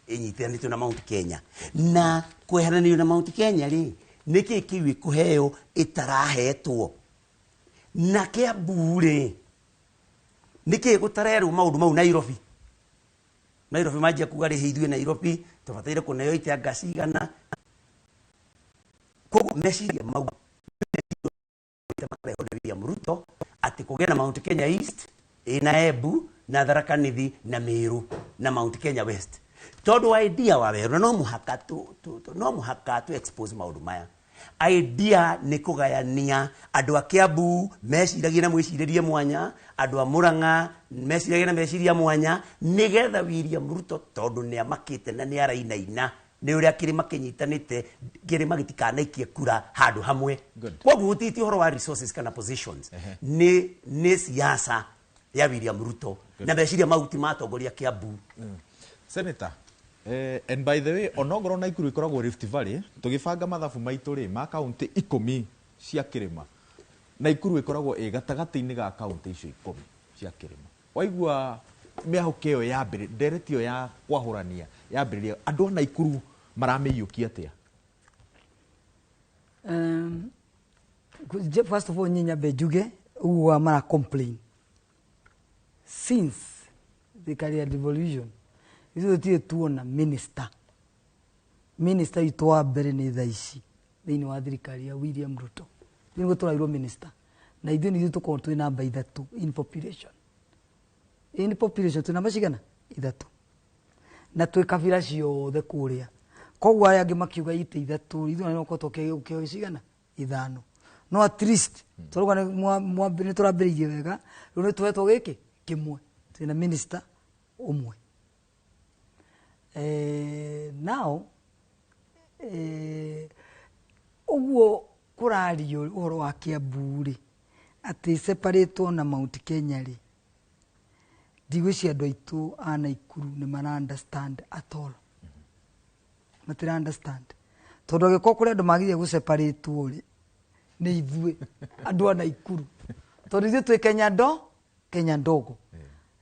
ĩnyitithanĩtio na Mount Kenya, na kweheranĩrio na Mount Kenya rĩ, nĩkĩ kĩu ĩkũheo ĩtarahetwo? Na Kiambu rĩ, nĩkĩ gũtarerwo maũndũ mau Nairobi? Nairobi manjia kuga rĩ, ithuĩ Nairobi tũbataire kũneo iteanga cigana. Koguo meciria mau makarehwo nĩ William Ruto atĩ kũgĩe na Mount Kenya East ĩna Embu na Tharaka Nithi na Meru na Mount Kenya West, tondũ idea wa werũ, na no mũhaka no mũhaka tu expose maũndũ maya. Idea nĩ kũgayania andũ a Kiambu meciragie na mwĩcirĩrie mwanya, andũ a Murang'a meciragie na meciria mwanya, nĩgetha William Ruto, tondũ nĩ amakĩte na nĩ arainaina nĩ ũrĩa kĩrĩma kĩnyitanĩte, kĩrĩma gĩtikanaikie kura handũ hamwe. Koguo gũtirĩ ũhoro wa resources kana positions, nĩ siasa ya William Ruto na meciria mau ti matongoria Kiambu. Senator, and by the way, onongorwo Naikuru ikoragwo Rift Valley, tũgĩbanga mathabu maitũ rĩ ma kaunti 10 cia kĩrĩma, Naikuru ĩkoragwo ĩ gatagatĩ-inĩ ga kaunti icio 10 cia kĩrĩma. Waigua mĩahũko ĩyo yambĩrĩ, ndereti ĩyo ya kwahũrania yambĩrĩria, andũ a Naikuru maramĩiyũkia atĩa? First of all, niĩ nyambe njuge ũguo mara complain since thirikari ya devolution, ithuĩ tũtirĩ tuona minister witũ wa mbere nĩ thaa ici thĩinĩ wa thirikari ya William Ruto. Ithuĩ nĩguo tũrairwo minister, na ithuĩ nĩ ithuĩ tũkoragwo twĩ namba 3 in population. In population twĩ namba cigana? 3, na twĩ kabira ciothe kũrĩa. Koguo arĩa angĩ makiuga itĩ 3, ithuĩ no tũkorwo tũkĩheo cigana? 5. No at least tũrauga nĩ tũrambĩrĩirie wega, rĩu nĩ tũhetwo gĩkĩ kĩmwe, twĩna minister ũmwe. Now, ũguo kũrario ũhoro wa Kiambu rĩ, atĩ separatwo na Mount Kenya rĩ, ndigwĩciria andũ aitũ a Naikuru nĩ mara understand at all. Matira understand, tondũ angĩkorwo kũrĩ andũ magire gũseparatwo rĩ, nĩ ithuĩ andũ a Naikuru, tondũ ithuĩ twĩ Kenya ndogo,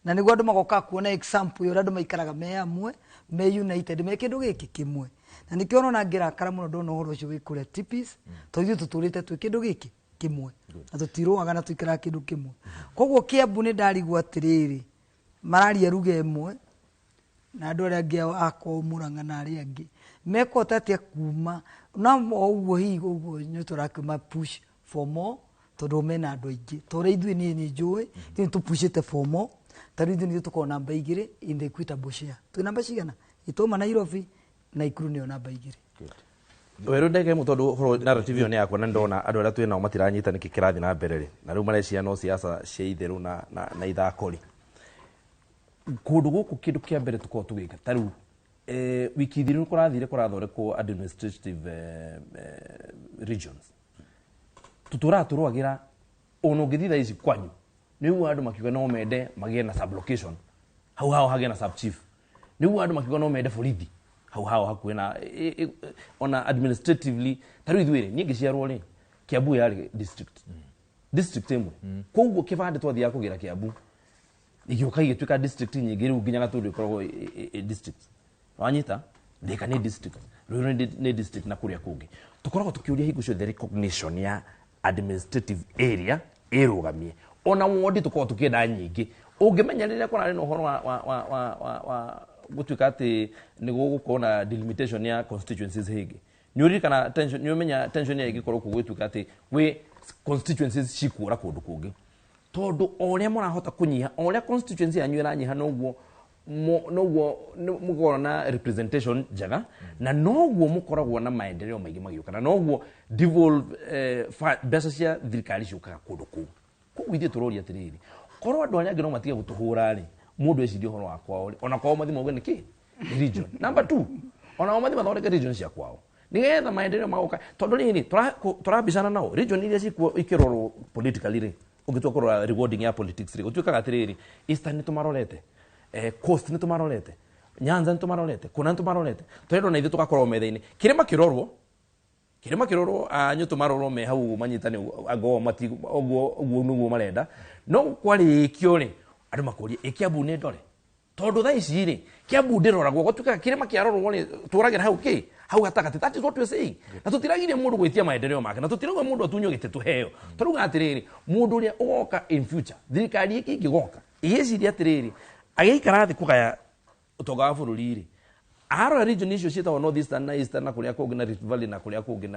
na nĩguo andũ magoka kuona example ya ũrĩa andũ maikaraga me hamwe, me united, me kĩndũ gĩkĩ kĩmwe. Na nĩkĩo ũrona ngĩrakara mũno ndona ũhoro ũcio wĩ kũrĩa Tipis, tondũ ithuĩ tũtũrĩte twĩ kĩndũ gĩkĩ kĩmwe na tũtirũaga na tũikaraga kĩndũ kĩmwe. Koguo Kiambu nĩ ndarigwo atĩrĩrĩ, mararia ruga ĩmwe na andũ arĩa angĩ a kwao Murang'a na arĩa angĩ mekũhota atĩa kuma na o ũguo? Hihi ũguo nĩ tũrakiuma push for more, tondũ mena andũ aingĩ ta ũrĩa ithuĩ, niĩ nĩ njũĩ ithuĩ nĩ tũpushĩte for more. Ta rĩu ithuĩ nĩthuĩ tũkoragwo namba 2 in the equitable share. Twĩ namba cigana? Itũma Nairobi, Naikuru nĩyo namba 2. Werũ, ndagĩka ĩmwe, tondũ ũhoro narrative ĩyo nĩ yakwa na ndona andũ arĩa twĩ nao matiranyita nĩkĩ kĩrathiĩ na mbere rĩ, na rĩu mareciria no siasa cia itherũ na ithako rĩ. Kũndũ gũkũ, kĩndũ kĩa mbere tũkoragwo tũgĩka ta rĩu, wiki thiru kũrathire kũrathondekwo administrative regions, tũtũraga tũrũagĩra. Ona ũngĩthiĩ thaa ici kwanyu, nĩ ũguo andũ makiuga no mende magĩe na sublocation hau hao, hagĩe na sub chief. Nĩ ũguo andũ makiuga no mende borithi hau hao hakuhĩ na ona administratively. Ta rĩu ithuĩ rĩ, niĩ ngĩciarwo rĩ, Kiambu yarĩ district ĩmwe. Koguo kĩbandĩ twathiaga kũgĩra Kiambu, igĩũka igĩtuĩka district nyingĩ. Rĩu nginya Gatũndũ ĩkoragwo district, wanyita? Thika nĩ district, Ruiru nĩ district, na kũrĩa kũngĩ. Tũkoragwo tũkĩũria hingo ciothe recognition ya administrative area ĩrũgamie, ona wondi tũkoragwo tũkĩenda nyingĩ. Ũngĩmenya rĩrĩa kũrarĩ na ũhoro wa gũtuĩka atĩ nĩ gũgũkorwo na delimitation ya constituencies hĩngĩ, nĩ ũririkana tension, nĩ ũmenya tension ya ĩngĩkorwo kũu gũtuĩka atĩ gwĩ constituencies cikũra kũndũ kũngĩ, tondũ o ũrĩa mũrahota kũnyiha, o ũrĩa constituency yanyu ĩranyiha, noguo mũkoragwo na representation njega, na noguo mũkoragwo na maendeleo maingĩ magĩũka, na noguo devolve mbeca cia thirikari ciũkaga kũndũ kũu. Koguo ithuĩ tũroria atĩrĩrĩ, korwo andũ arĩa angĩ no matige gũtũhũra rĩ, mũndũ ecirie ũhoro wa kwao rĩ, ona kwao mathi mauge nĩkĩ nĩ region number 2, ona o mathi mathondeke region cia kwao nigetha maendeleo magoka, tondũ rĩrĩ tũrabicana nao. Region iria cikuo ikĩrorwo politically rĩ, ũngĩtua kũrora rewarding ya politics rĩ, gũtuĩkaga atĩrĩrĩ, Eastern nĩ tũmarorete, Coast nĩ tũmarorete, Nyanza nĩ tũmarorete, kũna nĩ tũmarorete. Tũrendwo na ithuĩ tũgakorwo metha-inĩ, kĩrĩma kĩrorwo, kĩrĩma kĩrorwo, anyũ tũmarorwo me hau manyitane, angoo mati ũguo ũguo nĩguo marenda. No kwarĩkio rĩ, andũ makũria ĩ Kiambu nĩ ndore, tondũ thaa ici rĩ, Kiambu ndĩroragwo. Gũtuĩkaga kĩrĩma kĩarorwo rĩ, tũragĩra hau kĩ hau gatagatĩ. That is what we are saying. Na tũtiragiria mũndũ gwĩtia maendeleo make, na tũtirauga mũndũ atunywo gĩtĩ tũheo. Tũrauga atĩrĩrĩ, mũndũ ũrĩa ũgoka in future, thirikari ĩngĩ ĩngĩgoka ĩgĩciria atĩrĩrĩ, agĩikara thĩ kũgaya ũtonga wa bũrũri rĩ, Arora region icio ciĩtagwo North Eastern na Eastern na kũrĩa kũngĩ na Rift Valley na kũrĩa kũngĩ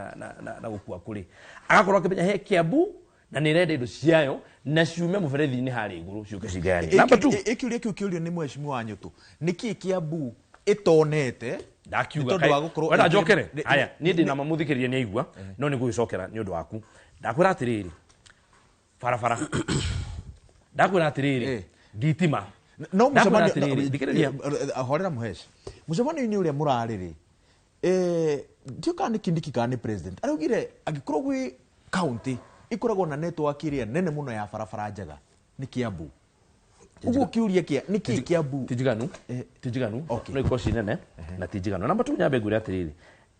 na gũkua kũrĩ, agakorwo akĩmenya he Kiambu na nĩ ĩrenda indo ciayo na ciume mũberethi-inĩ harĩa igũrũ ciũke cigayane. Number two, Ĩkĩũria kĩu kĩũrio nĩ mheshimiwa wa Nyũtũ, nĩkĩ Kiambu ĩtonete? Ndakiuga Nĩ tondũ wa gũkorwo wenda njokere. Haya, niĩ ndĩ na mamũthikĩrĩria nĩ aigua, no nĩ ngũgĩcokera nĩ ũndũ waku. Ndakwĩra atĩrĩrĩ, barabara, ndakwĩra atĩrĩrĩ, thitima. No Ndakwĩra mũcemanio atĩrĩrĩ, thikĩrĩria. Horera mũhesh, mũcemanio-inĩ ũrĩa mũrarĩ rĩ, ndiũ kana nĩ Kindiki kana nĩ president araugire angĩkorwo gwĩ county ikoragwo na network ĩrĩa nene mũno ya barabara njega nĩ Kiambu. Ũguo kĩũria kĩa nĩkĩ Kiambu Ti njiganu, ti njiganu. No ikorwo ci nene na ti njiganu. Namba tu, nyambe ngwĩre atĩrĩrĩ,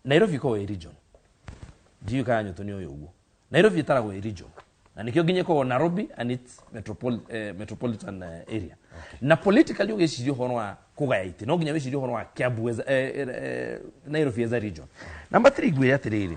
Nairobi ĩkoragwo ĩ region. Ndiũĩ kana Nyũtũ nĩ ũyũ ũguo. Nairobi ĩtaragwo ĩ region na nĩkĩo nginya ĩkoragwo Nairobi and its metropolitan area. Na politically ũgĩciria ũhoro wa kũgaya itĩ, no nginya wĩcirie ũhoro wa Kiambu as, Nairobi as a region. Number 3, ngwĩre atĩrĩrĩ,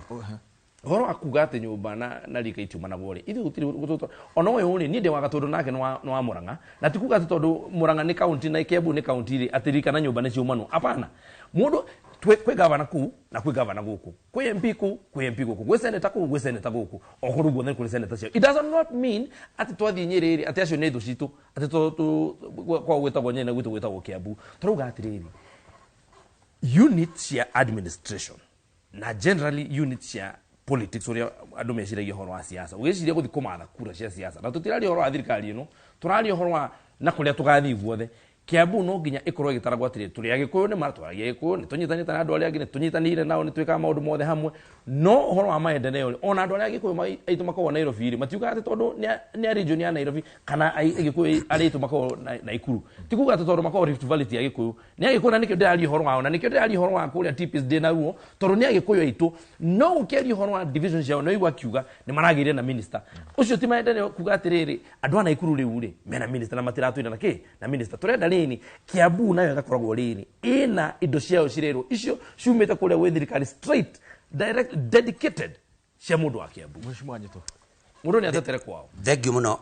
ũhoro wa kuga atĩ nyũmba na rika itiumanagwo rĩ, ithuĩ gũtirĩ ona ũyũ rĩ, niĩ ndĩ wa Gatũndũ nake nĩ wa Mũrang'a, na ti kuga atĩ tondũ Mũrang'a nĩ kaunti na Kiambu nĩ kaunti rĩ, atĩ rika na nyũmba nĩ ciumanwo. Hapana. Mũndũ kwĩ gavana kũu na kwĩ gavana gũkũ, kwĩ MP kũu, kwĩ MP gũkũ, gwĩ senator kũu, gwĩ senator gũkũ, o kũndũ guothe nĩ kũrĩ senator ciao. It does not mean atĩ twathiĩ Nyĩrĩ rĩ, atĩ acio nĩ thũ citũ, atĩ kwao gwĩtagwo Nyĩrĩ na gwitũ gwĩtagwo Kiambu. Tũrauga atĩrĩrĩ, unit cia administration na generally unit cia politics, ũrĩa andũ meciragia ũhoro wa siasa, ũgĩciria gũthiĩ kũmatha kura cia siasa, na tũtiraria ũhoro wa thirikari ĩno, tũraria ũhoro wa na kũrĩa tũgathiĩ guothe. Kiambu no nginya ĩkorwo ĩgĩtaragwo atĩrĩ, tũrĩ Agĩkũyũ, nĩ matwaragia Gĩkũyũ, nĩ tũnyitanĩte na andũ arĩa angĩ, nĩ tũnyitanĩire nao, nĩ twĩkaga maũndũ mothe hamwe. No ũhoro wa maendeleo rĩ, ona andũ arĩa Agĩkũyũ aitũ makoragwo Nairobi rĩ, matiugaga atĩ tondũ nĩ a region ya Nairobi kana Agĩkũyũ arĩa aitũ makoragwo Naikuru, ti kuga atĩ tondũ makoragwo Rift Valley ti Agĩkũyũ, nĩ Agĩkũyũ. Na nĩkĩo ndĩraria ũhoro wao, na nĩkĩo ndĩraria ũhoro wa kũrĩa TPs ndĩ naruo, tondũ nĩ Agĩkũyũ aitũ. No ũkĩaria ũhoro wa division ciao, no igua akiuga nĩ maragĩire na minister ũcio, ti maendeleo kuga atĩrĩrĩ, andũ a Naikuru rĩu rĩ mena minister na matiratwĩra na kĩ na minister. Tũrenda rĩrĩ, Kiambu nayo ĩgakoragwo rĩrĩ ĩna indo ciayo cirerwo icio ciumĩte kũrĩa gwĩ thirikari, straight, direct, dedicated cia mũndũ wa Kiambu. Mheshimiwa Nyito. Mũndũ nĩ atetere kwao. Thank you mũno.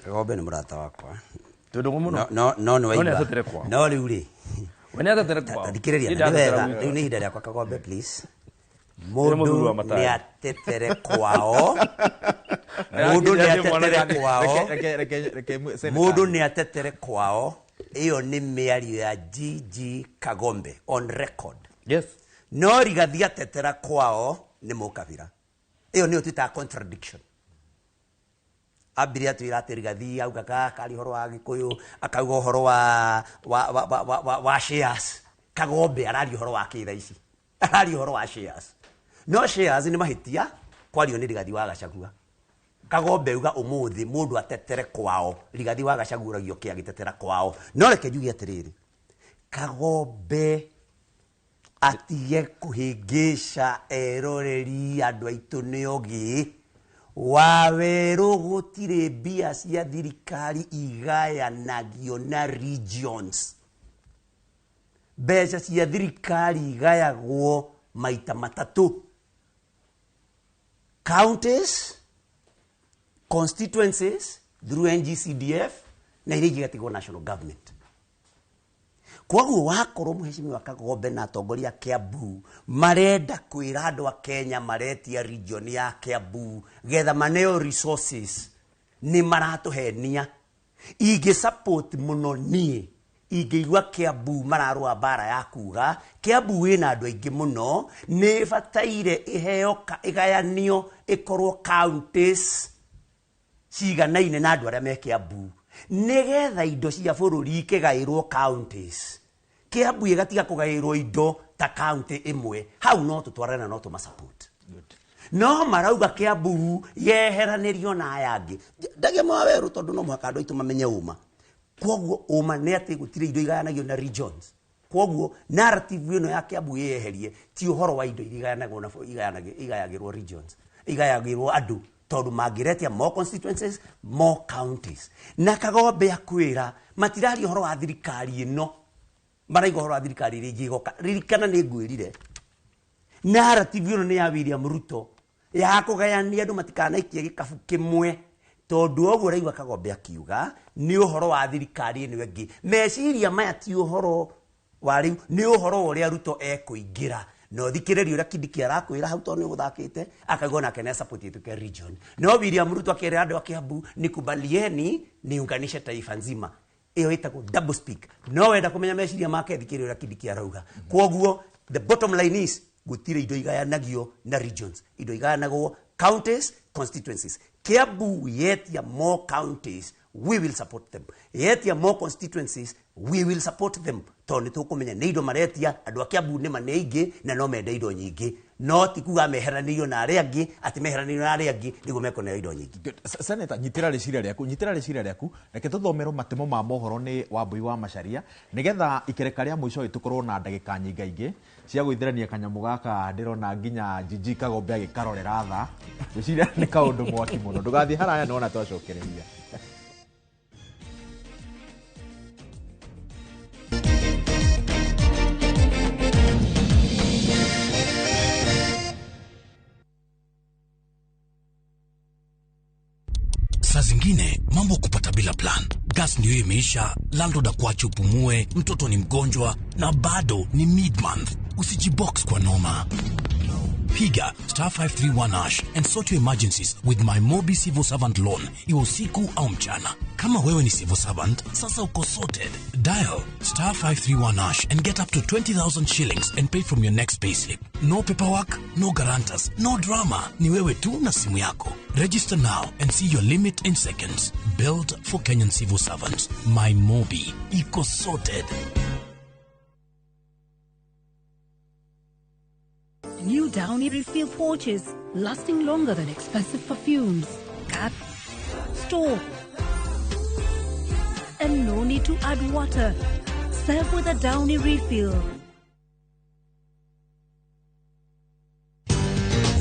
Gombe nĩ mũrata wakwa. Tondũ mũno. No nĩ No nĩ waigua. atetere kwao. No rĩu rĩ, We nĩ atetere kwao. Thikĩrĩria Niĩ na nĩ ndatetera wega. gwitũ. Rĩu nĩ ihinda rĩakwa, Kagombe, please. Nĩ mũthuri wa Mũndũ Matayo. nĩ atetere kwao, mũndũ nĩ atetere kwao. Mũndũ nĩ atetere kwao. Ĩyo nĩ mĩario ya GG Kagombe on record. Yes. No Rigathi atetera kwao nĩ mũkabira. Ĩyo nĩyo twĩtaga contradiction. Ambire atwĩra atĩ Rigathi augaga akaria ũhoro wa Gĩkũyũ, akauga ũhoro wa shares. Kagombe araria ũhoro wa kĩ thaa ici? Araria ũhoro wa shares. No shares nĩ mahĩtia kwario nĩ Rigathi wa Gachagua. Kagombe uga ũmũthĩ mũndũ atetere kwao. Rigathi wa Gachagua ũragio kĩ agĩtetera kwao? No reke njuge atĩrĩrĩ, Kagombe atige kũhĩngĩca eroreri. Andũ aitũ nĩ ogĩ. Wawerũ gũtirĩ mbia cia thirikari igayanagio na regions. Mbeca cia thirikari igayagwo maita matatũ: counties, constituencies through NGCDF, na iria ingĩ igatigwo national government. Koguo wakorwo mũhecimiwa Kagombe na atongoria a Kiambu marenda kwĩra andũ a Kenya maretia region ya Kiambu getha maneo resources, nĩ maratũhenia. Ingĩ support mũno niĩ ingĩigua Kiambu mararũa mbara ya kuga Kiambu wĩna andũ aingĩ mũno, nĩ ĩbataire ĩheo ĩgayanio ĩkorwo counties ciganaine na andũ arĩa me Kiambu, nĩgetha indo cia bũrũri ikĩgaĩrwo counties, Kiambu ĩgatiga kũgaĩrwo indo ta county ĩmwe. Hau no tũtwarane na no tũmasupport. No marauga Kiambu yeheranĩrio na aya angĩ. Ndagia mawerũ, tondũ no mũhaka andũ aitũ mamenye ũma. Koguo ũma nĩ atĩ gũtirĩ indo igayanagio na regions. Koguo narrative ĩno ya Kiambu ĩyeherie. Ti ũhoro wa indo iria igayanagwo na igayagĩrwo regions, igayagĩrwo andũ, tondũ mangĩretia more constituencies, more counties. Na Kagombe akwĩra matiraria ũhoro wa thirikari ĩno, maraiga ũhoro wa thirikari ĩrĩa ĩngĩ ĩgoka. Ririkana nĩ ngwĩrire narrative ĩno nĩ ya William Ruto ya kũgayania andũ matikanaikie gĩkabu kĩmwe, tondũ ũguo ũraigua Kagombe akiuga nĩ ũhoro wa thirikari ĩno ĩngĩ. Meciria maya ti ũhoro. Wa rĩu nĩ ũhoro wa ũrĩa Ruto ekũingĩra na ũthikĩrĩrie ũrĩa Kindiki arakwĩra hau tondũ nĩ ũgũthakĩte akaigua nake nĩ support ĩtuĩke region. No William Ruto akĩra andũ a Kiambu, nikubalieni niunganishe taifa nzima. Ĩyo ĩtagwo double speak. No wenda kũmenya meciria make, thikĩrĩria ũrĩa Kindiki arauga. Kwoguo the bottom line is gũtirĩ indo igayanagio na regions, indo igayanagwo counties, constituencies. Kiambu yetia more counties, we will support them. Yetia more constituencies, we will support them, tondũ nĩ tũkũmenya nĩ indo maretia. Andũ a Kiambu nĩ ma nĩ aingĩ na no mende indo nyingĩ, no ti kuga meheranĩirio na arĩa angĩ, atĩ meheranĩirio na arĩa angĩ nĩguo mekũneo indo nyingĩ. Good. Senator, nyitĩra rĩciria rĩaku, nyitĩra rĩciria rĩaku. Reke tũthomerwo matemo ma mohoro nĩ Wambui wa Macharia, nĩgetha ikereka rĩa mũico tũkorwo na ndagĩka nyingaingĩ cia gũithĩrania kanyamũ gaka. Ndĩrona nginya Jiji Kagombe agĩkarorera tha, ngwĩciria nĩ kaũndũ mwaki mũno. Ndũgathiĩ haraya, nĩwona twacokereria. Saa zingine mambo kupata bila plan. Gas ndio imeisha, landlord akuache upumue, mtoto ni mgonjwa na bado ni mid-month. Usijibox kwa noma. Piga *531# and sort your emergencies with my Mobi Civil Servant Loan, iwe usiku au mchana. Kama wewe ni civil servant, sasa uko sorted. Dial *531# and get up to 20,000 shillings and pay from your next payslip. No paperwork, no guarantors, no drama. Ni wewe tu na simu yako. Register now and see your limit in seconds. Built for Kenyan civil servants. My Mobi. Iko sorted. New Downy refill pouches, lasting longer than expensive perfumes. Cut, store, and no need to add water. Serve with a Downy refill.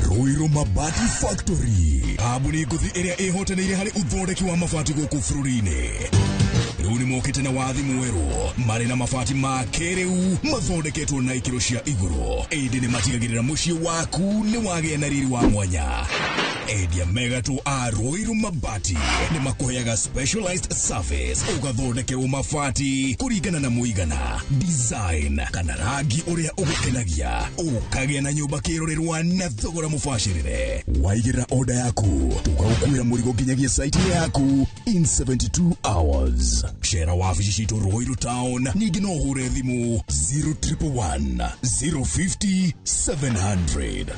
Ruiru Mabati Factory, kambuni ngũthi ĩrĩa ĩhotanĩire harĩ ũthondeki wa mabati gũkũ bũrũri-inĩ. Rĩu nĩ mokĩte na wathi mwerũ marĩ na mabati ma kĩrĩu mathondeketwo na ikĩro cia igũrũ, ĩndĩ nĩ matigagĩrĩra mũciĩ waku nĩ wagĩa na riri wa mwanya. Endia megatũ a Ruiru Mabati nĩ makũheaga specialized service, ũgathondekerwo mabati kũringana na mũigana, design kana rangi ũrĩa ũgũkenagia, ũkagĩa na nyũmba kĩrorerwa na thogora mũbacĩrĩre. Waigĩrĩra order yaku, tũgagũkuĩra mũrigo nginyagia site yaku in 72 hours. Cera wabici citũ Ruiru Town, ningĩ no ũhũre thimũ 0111 050 700.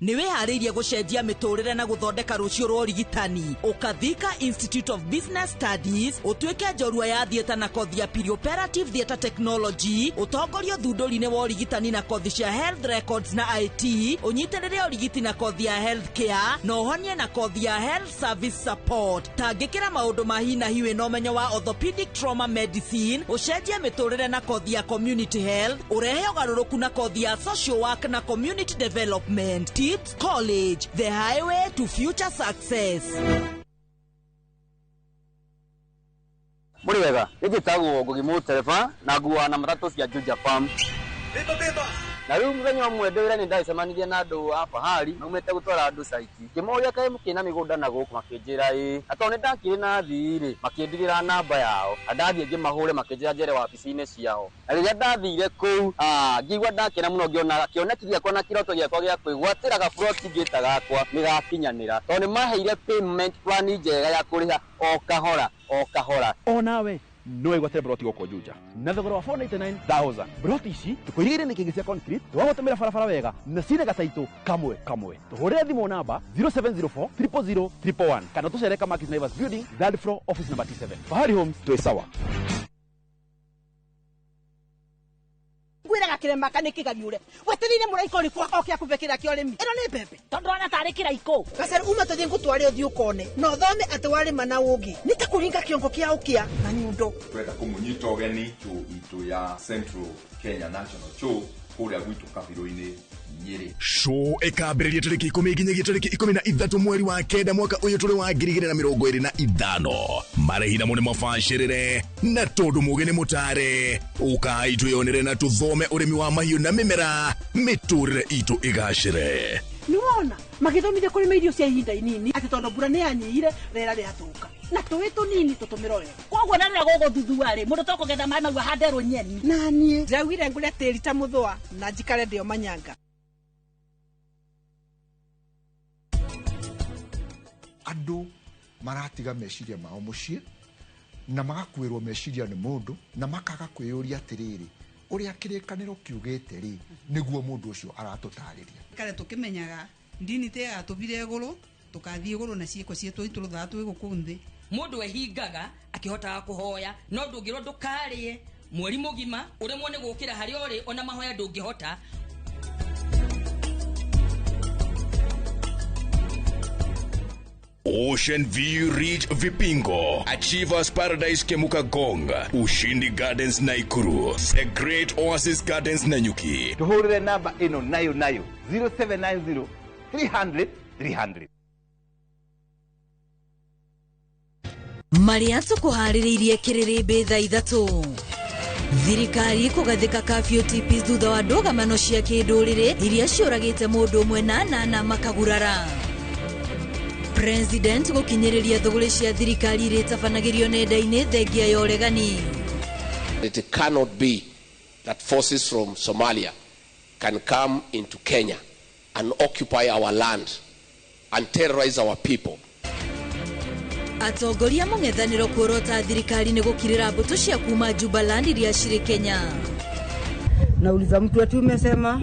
Nĩ wĩharĩirie gũcenjia mĩtũrĩre na gũthondeka rũciũ rwa ũrigitani? Ũkathika Institute of Business Studies, ũtuĩke njorua ya theatre na kothi ya perioperative theatre technology, ũtongorio thundũri-inĩ wa ũrigitani na kothi cia health records na IT, ũnyitĩrĩre ũrigiti na kothi ya health care, na ũhonie na kothi ya health service support. Tangĩkĩra maũndũ ma hi na hi wĩna ũmenyo wa orthopedic trauma medicine, ũcenjie mĩtũrĩre na kothi ya community health, ũrehe ũgarũrũku na kothi ya social work na community development. Tips College, the highway to future success. Mũrĩ wega, nĩ njĩtagwo Ngugi Mũtereba na nguaga na matatũ cia Juja Farm. Na rĩu mũthenya ũmwe ndĩ wĩra nĩ ndacemanirie na andũ a Fahari maumĩte gũtwara andũ caiti. Ngĩmoria kaĩ mũkĩrĩ na mĩgũnda na gũkũ, makĩnjĩra ĩĩ. Na tondũ nĩ ndakĩrĩ na athii rĩ, makĩndigĩra namba yao. Na ndathiĩ ngĩmahũre makĩnjĩra njere wabici-inĩ ciao. Na rĩrĩa ndathire kũu, ngĩigua ndakena mũno ngĩona kĩoneki gĩakwa na kĩroto gĩakwa gĩa kwĩgwatĩra gaburoti ngĩta gakwa nĩ gakinyanĩra. Tondũ nĩ maheire payment plan njega ya kũrĩha o kahora o kahora. Onawe no wĩgwatĩre broti gũkũ Juja na thogora wa 499,000. Broti ici tũkũirigĩire na ikĩngĩ cia concrete, tũgagũtũmĩra barabara wega na cina gataitũ kamwe kamwe. Tũhũrĩre thimũ namba 0704 000 111 kana tũcere Kamakis Naivas Building, third floor, office number T7. Fahari Homes, twĩ sawa. Ngwĩraga kĩrema kana kĩgariũre wetereire mũraika ũrĩkũ oke akũbe kĩrĩa kĩa ũrĩmi. Ĩno nĩ mbembe tondũ ona tarĩ kĩraikũ. Gacaru uma tũthiĩ ngũtware ũthiĩ ũkone na ũthome atĩ warĩma na ũngĩ nĩ ta kũringa kĩongo kĩa ũkĩa na nyundo. Twenda kũmũnyita ũgeni show itũ ya Central Kenya National Show kũrĩa gwitũ Kabirũ-inĩ, Nyĩrĩ. Show ĩkambĩrĩria tarĩki 10 nginyagia tarĩki 13 mweri wa 9 mwaka ũyũ tũrĩ wa 2025. Marĩhi namo nĩ mabacĩrĩre na tondũ mũgĩ nĩ mũtare, ũkai twĩyonere na tũthome ũrĩmi wa mahiũ na mĩmera, mĩtũrĩre itũ ĩgacĩre. Nĩwona Magĩthomithia kũrĩma irio cia ihinda inini atĩ tondũ mbura nĩ yanyihire rĩera rĩathũka. Na tũĩ tũnini tũtũmĩro wega. Koguo na rĩrĩa gũgũthuthuwa rĩ, mũndũ to kũgetha maĩ mau ahande rũnyeni. Na niĩ ndĩraugire ngũre tĩri ta mũthũa na njikare ndĩ o manyanga. Andũ maratiga meciria mao mũciĩ na magakuĩrwo meciria nĩ mũndũ na makaga kwĩyũria atĩrĩrĩ, ũrĩa kĩrĩkanĩro kiugĩte rĩ, nĩguo mũndũ ũcio aratũtarĩria. Kare tũkĩmenyaga ndini te yatũbire igũrũ, tũkathiĩ igũrũ na ciĩko ciitũ itũrũthaga twĩ gũkũ nthĩ. Mũndũ ehingaga akĩhotaga kũhoya, no ndũngĩrwo ndũkarĩe mweri mũgima ũremwo nĩ gũkĩra harĩa ũrĩ, ona mahoya ndũngĩhota. Ocean View Ridge Vipingo, Achievers Paradise Kemuka Gong, Ushindi Gardens Naikuru, The Great Oasis Gardens Nanyuki. Tuhurire namba ino nayo nayo 0790 300 300. Maria tũkũharĩrĩirie kĩrĩrĩmbĩ thaa 3. Thirikari kũgathĩka curfew TP thutha wa ndũgamano cia kĩndũrĩrĩ iria ciũragĩte mũndũ ũmwe na anana makagurara. President gũkinyĩrĩria thũgũrĩ cia thirikari iria itabanagĩrio nenda-inĩ thengia ya ũregani. It cannot be that forces from Somalia can come into Kenya and occupy our land and terrorize our people. Atongoria mũng'ethanĩro kuorota thirikari nĩ gũkirĩra mbũtũ cia kuma Jubaland iria cirĩ Kenya. Nauliza mtu ati umesema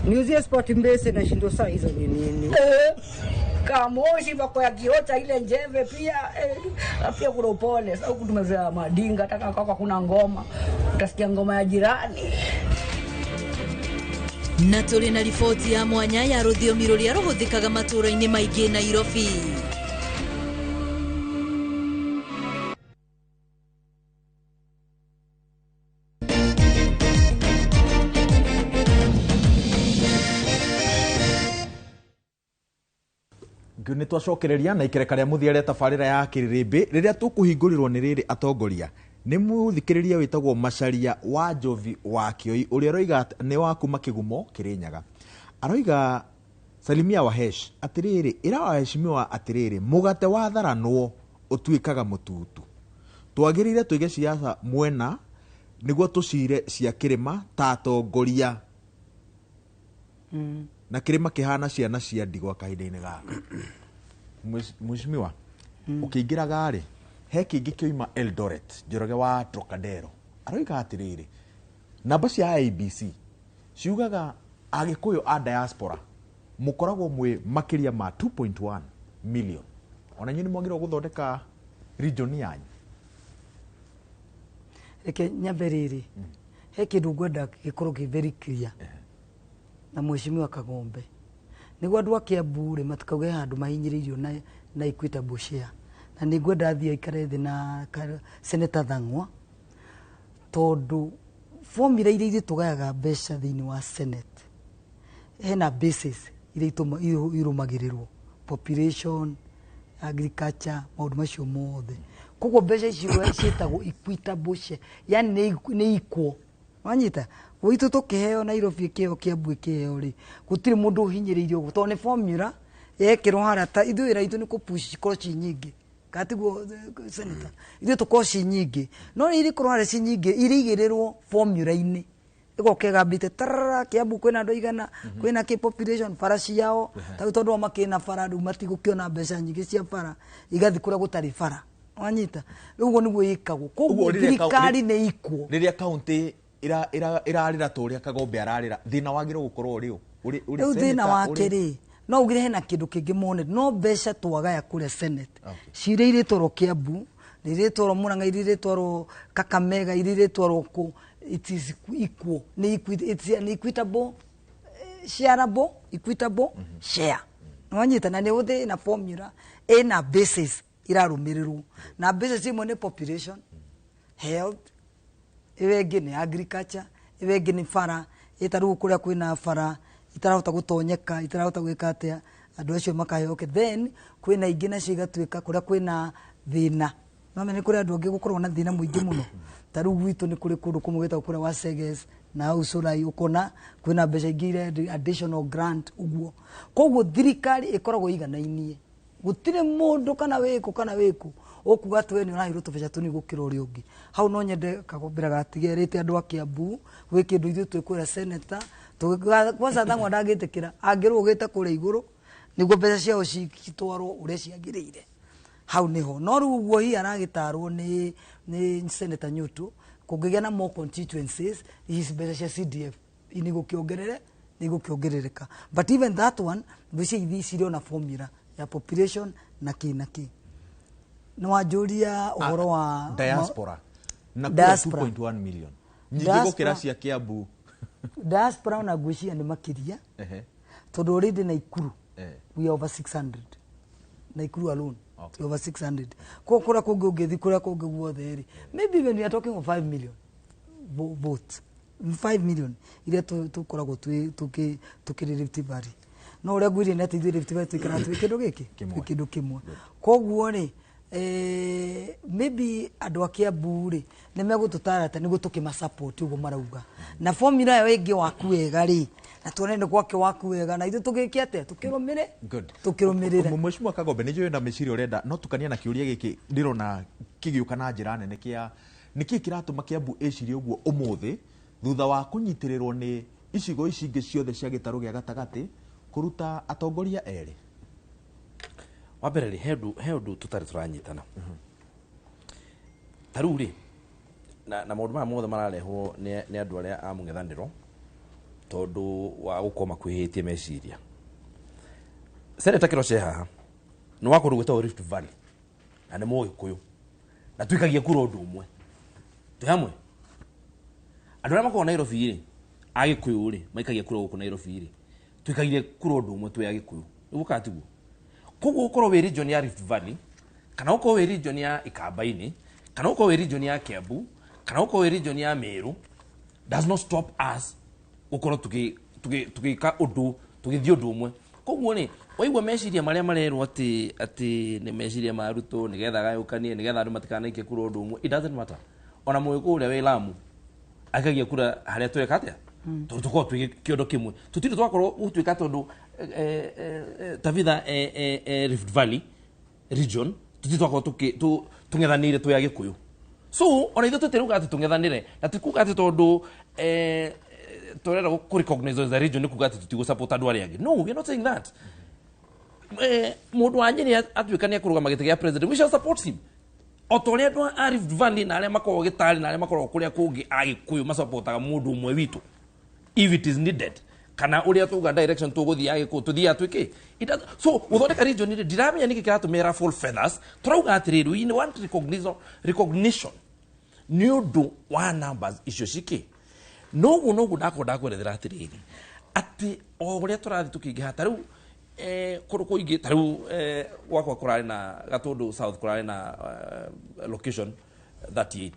niuzie sport mbese na shindo saa hizo ni nini? Kamoshi bako ya kiota ile njeve pia pia kuna upole. Sasa huku tumezoea madinga, taka kaka kuna ngoma, utasikia ngoma ya jirani. Na tũrĩ na riboti ya mwanya ya rũthiomi rũrĩa rũhũthĩkaga matũũra-inĩ maingĩ Nairobi. Nĩ twacokereria na ikereka rĩa mũthia rĩa tabarĩra ya kĩrĩrĩmbĩ rĩrĩa tũkũhingũrĩrwo nĩ rĩrĩ atongoria nĩ mũthikĩrĩria wĩtagwo Macharia wa Njovi wa Kĩoi ũrĩa aroiga nĩ wa kuma Kĩgumo Kĩrĩnyaga. Aroiga salimia Wahesh atĩrĩrĩ, ĩra waheshimiwa atĩrĩrĩ, mũgate watharanwo ũtuĩkaga mũtutu. Twagĩrĩire tũige ciaca mwena nĩguo tũcire cia kĩrĩma ta atongoria. Na kĩrĩma kĩhana ciana cia ndigwa kahinda-inĩ gaka. Mheshimiwa, ũkĩingĩraga rĩ, he kĩngĩ kĩoima Eldoret, Njoroge wa Trocadero. Aroiga atĩrĩrĩ, namba cia IEBC ciugaga Agĩkũyũ a diaspora mũkoragwo mwĩ makĩria ma 2.1 million. Ona inyuĩ nĩ mwagĩrĩirwo gũthondeka region yanyu. Reke nyambe rĩrĩ, he kĩndũ ngwenda gĩkorwo kĩ very clear na Mheshimiwa Kagombe nĩguo andũ a Kiambu rĩ matikauge handũ mahinyĩrĩirio na equitable share, na nĩ ngwenda athiĩ aikare thĩ na Senator Thang'wa tondũ formula iria ithuĩ tũgayaga mbeca thĩinĩ wa Senate hena basis iria irũmagĩrĩrwo, population, agriculture, maũndũ macio mothe. Koguo mbeca icio ciĩtagwo equitable share, yani nĩ equal. Wanyita gwitũ tũkĩheo Nairobi ĩkĩheo Kiambu ĩkĩheo rĩ, gũtirĩ mũndũ ũhinyĩrĩirio ũguo tondũ nĩ formula yekĩrwo harĩa ta ithuĩ wĩra witũ nĩ kũpush cikorwo ci nyingĩ, kana tiguo Senator? Ithuĩ tũkorwo ci nyingĩ, no rĩrĩa ikorwo harĩa ci nyingĩ irĩigĩrĩrwo formula-inĩ ĩgoka ĩgambĩte tarara. Kiambu kwĩna andũ aigana, kwĩna kĩ population, bara ciao ta rĩu tondũ o makĩna bara rĩu matigũkĩona mbeca nyingĩ cia bara, igathiĩ kũrĩa gũtarĩ bara. Wanyita rĩu ũguo nĩguo ĩkagwo. Koguo thirikari nĩ equal. Rĩrĩa county irarĩra ta ũrĩa Kagombe ararĩra, thĩna wagĩrĩirwo gũkorwo ũrĩ ũ? Rĩu thĩna wake rĩ, no ugire hena kĩndũ kĩngĩ monete, no mbeca twagaya kũrĩa Senate ciria irĩtwarwo Kiambu, irĩtwarwo Murang'a, iria irĩtwarwo Kakamega, iria irĩtwarwo kũ, it is equal, nĩ it's an equitable shareable, equitable share. Wanyita na nĩ ũthĩ na formula ĩna basis irarũmĩrĩrwo, na basis imwe nĩ population, health, ĩyo ĩngĩ nĩ agriculture, ĩyo ĩngĩ nĩ bara, ĩta rĩu kũrĩa kwĩna bara itarahota gũtonyeka, itarahota gwĩka atĩa, andũ acio makaheo. Then kwĩna ingĩ nacio igatuĩka kũrĩa kwĩna thĩna No mene kũrĩ andũ angĩ gũkorwo na thĩna mũingĩ mũno. Ta rĩu gwitũ nĩ kũrĩ kũndũ kũmwe gwĩtagwo kũrĩa wa Seges na hau Cũrai, ũkona kwĩna mbeca ingĩ ire additional grant ũguo. Koguo thirikari ĩkoragwo ĩiganainie, gũtirĩ mũndũ kana wĩkũ kana wĩkũ ũkuga atĩ we nĩ ũraheirwo tũbeca tũnini gũkĩra ũrĩa ũngĩ. Hau no nyende Kagombera gatigerĩte andũ a Kiambu gwĩ kĩndũ ithuĩ twĩkwĩra senator kwanza Thang'wa ndangĩtĩkĩra angĩrũgĩte kũrĩa igũrũ nĩguo mbeca ciao citwarwo ũrĩa ciagĩrĩire. Hau niho no rĩu ũguo hihi aragĩtarwo nĩ Senator Nyutu, kũngĩgĩa na more constituencies, hihi mbeca cia CDF nĩ igũkĩongerereka, but even that one ngwĩciria ithi cirĩ ona formula ya population na kĩ na kĩ. Nĩ wanjũria ũhoro wa diaspora na kura Diaspora. 2.1 million nyingĩ Diaspora. gũkĩra cia Kiambu. Diaspora ona ngwĩciria nĩ makĩria tondũ already Naikuru we are over 600. Naikuru alone, okay, over 600. Kwa kũrĩa kũngĩ ũngĩthiĩ kũrĩa kũngĩ guothe rĩ, maybe even we are talking of 5 million votes, 5 million iria tũkoragwo tũkĩrĩ Rift Valley. No ũrĩa ngwĩrire nĩ atĩ ithuĩ Rift Valley tũikaraga twĩ kĩndũ gĩkĩ, twĩ kĩndũ kĩmwe. Koguo rĩ, maybe andũ a Kiambu rĩ nĩ megũtũtara ta nĩguo tũkĩmasupport ũguo marauga na formula ĩyo ĩngĩ waku wega rĩ, na tuone nĩ gwake waku wega na ithuĩ tũgĩke atĩa, tũkĩrũmĩre Good. tũkĩrũmĩrĩre. Mheshimiwa Kagombe, nĩ njũĩ na meciria ũrenda no tukania na kĩũria gĩkĩ ndĩrona kĩgĩũka na njĩra nene kĩa nĩkĩĩ kĩratũma Kiambu ĩcirie ũguo ũmũthĩ thutha wa kũnyitĩrĩrwo nĩ icigo ici ingĩ ciothe cia gĩtarũ gĩa gatagatĩ kũruta atongoria erĩ? Wa mbere rĩ, he ũndũ tũtarĩ tũranyitana ta rĩu rĩ, na maũndũ maya mothe mararehwo nĩ andũ arĩa a mũng'ethanĩro tondũ wa gũkorwo makuhĩhĩtie meciria. Senator Kĩroche haha nĩ wa kũndũ gwĩtagwo Rift Valley na nĩ Mũgĩkũyũ na tuikagia kura ũndũ ũmwe, twĩ hamwe. Andũ arĩa makoragwo Nairobi rĩ, Agĩkũyũ rĩ, maikagia kura gũkũ Nairobi rĩ, tuikagia kura ũndũ ũmwe twĩ Agĩkũyũ, nĩguo kana tiguo? Koguo ũkorwo wĩ region ya Rift Valley kana ũkorwo wĩ region ya Ikamba-inĩ kana ũkorwo wĩ region ya Kiambu kana ũkorwo wĩ region ya Meru does not stop us gũkorwo tũgĩka ũndũ, tũgĩthiĩ ũndũ ũmwe. Koguo rĩ, waigua meciria marĩa marerwo atĩ nĩ meciria ma Ruto nĩgetha agayũkanie nĩgetha andũ matikanaikie kura ũndũ ũmwe, it doesn't matter. Ona Mũgĩkũyũ ũrĩa wĩ Lamu akagia kura harĩa tweka atĩa, tondũ tũkoragwo twĩ kĩondo kĩmwe, tũtirĩ twakorwo gũtuĩka tondũ Tavitha Rift Valley region tũtirĩ twakorwo tũng'ethanĩire twĩ Agĩkũyũ. So ona ithuĩ tũtirauga atĩ tũng'ethanĩre na tikuga atĩ tondũ tũrenda kũ recognize as a region nĩ kuga atĩ tũtigũ support andũ arĩa angĩ. No, we are not saying that. Mũndũ wa Nyĩrĩ atuĩka nĩ ekũrũgama gĩtĩ gĩa president, we shall support him. O ta ũrĩa andũ a Rift Valley na arĩa makoragwo Gĩtarĩ na arĩa makoragwo kũrĩa kũngĩ Agĩkũyũ masapotaga mũndũ ũmwe witũ if it is needed, kana ũrĩa tuga direction tũgũthiĩ Agĩkũyũ tũthiĩ atuĩke. So gũthondeka region rĩ, ndiramenya nĩkĩ kĩratũmĩra full feathers. Tũrauga atĩrĩrĩ, we want recognition nĩ ũndũ wa numbers icio cikĩ. Noguo noguo ndakorwo ndakwerethera atĩrĩrĩ atĩ o ũrĩa tũrathiĩ tũkĩingĩha ta rĩu kũndũ kũingĩ ta rĩu gwakwa kũrarĩ na Gatũndũ South kũrarĩ na location 38,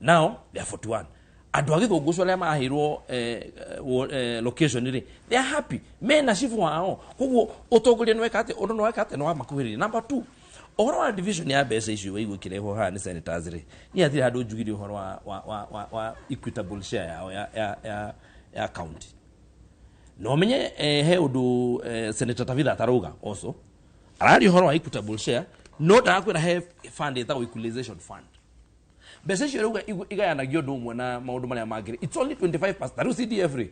now they are 41. Andũ a Gĩthũngũ arĩa maheirwo location rĩ, they are happy mena cibu wao. Koguo ũtongoria nĩ weka atĩ ũndũ nĩ weka atĩ nĩ wamakuhĩrĩria. Number 2, ũhoro wa division ya mbeca icio waigua ĩkĩrehwo haha nĩ senators rĩ, niĩ hatirĩ handũ njugire ũhoro wa equitable share yao ya county. No menye he ũndũ Senator Tavitha atarauga also araria ũhoro wa equitable share, no ndarakwĩra he fund ĩtagwo equalization fund. Mbeca icio rĩu igayanagio ũndũ ũmwe na maũndũ marĩa mangĩ, it's only 25%. Ta rĩu CDF rĩ,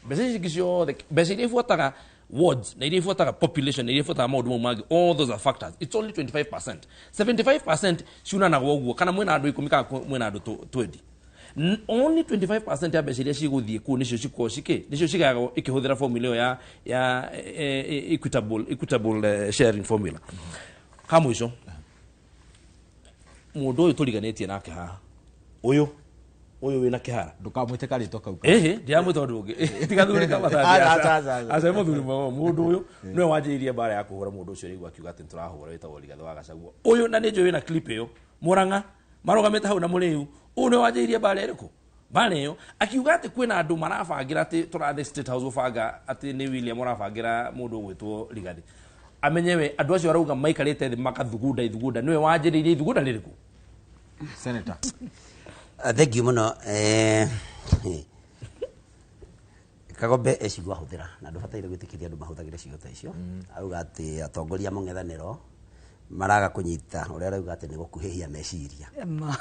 mbeca ici ingĩ ciothe, mbeca iria ibuataga wards na iria ibuataga population na iria ibuataga maũndũ mau mangĩ, all those are factors. It's only 25%. 75% ciunanagwo ũguo kana mwĩna andũ 10 kana mwĩna andũ 20. Only 25% ya mbeca iria cigũthiĩ kũu nĩcio cikoragwo cikĩ, nĩcio cigayagwo ikĩhũthĩra formula ĩyo ya equitable sharing formula. Ka mũico, mũndũ ũyũ tũriganĩtie nake haha, ũyũ wĩna kĩhara, ndũkamwĩte karĩtwa kau. Ĩhĩ, ndiramwĩta ũndũ ũngĩ, tiga thuri kama aca mũthuri mwega. Mũndũ ũyũ nĩwe wanjĩrĩirie mbara ya kũhũra mũndũ ũcio rĩu akiuga atĩ nĩtũrahũra, wĩtagwo Rigathĩ wa Gachagua. Ũyũ na nĩ njũĩ wĩna clip ĩyo, Mũrang'a marũgamĩte hau na mũrĩu, ũyũ nĩwe wanjĩrĩirie mbara ĩrĩkũ? Mbara ĩyo akiuga atĩ kwĩna andũ marabangĩra atĩ tũrathiĩ State House gũbanga atĩ nĩ William ũrabangĩra mũndũ ũgwĩtwo Rigathĩ. Amenye we andũ acio arauga maikarĩte thĩ makathugunda ithugunda, nĩwe wanjĩrĩirie ithugunda rĩrĩkũ? Senator. Thank you muno. Kagombe e ciugo ahũthĩra na ndũbataire gwĩtĩkĩria andũ mahũthagĩre ciugo ta icio. Auga atĩ atongoria mũng'ethanĩro maraga kũnyita ũrĩa arauga atĩ nĩ gũkuhĩhia meciria. Ma.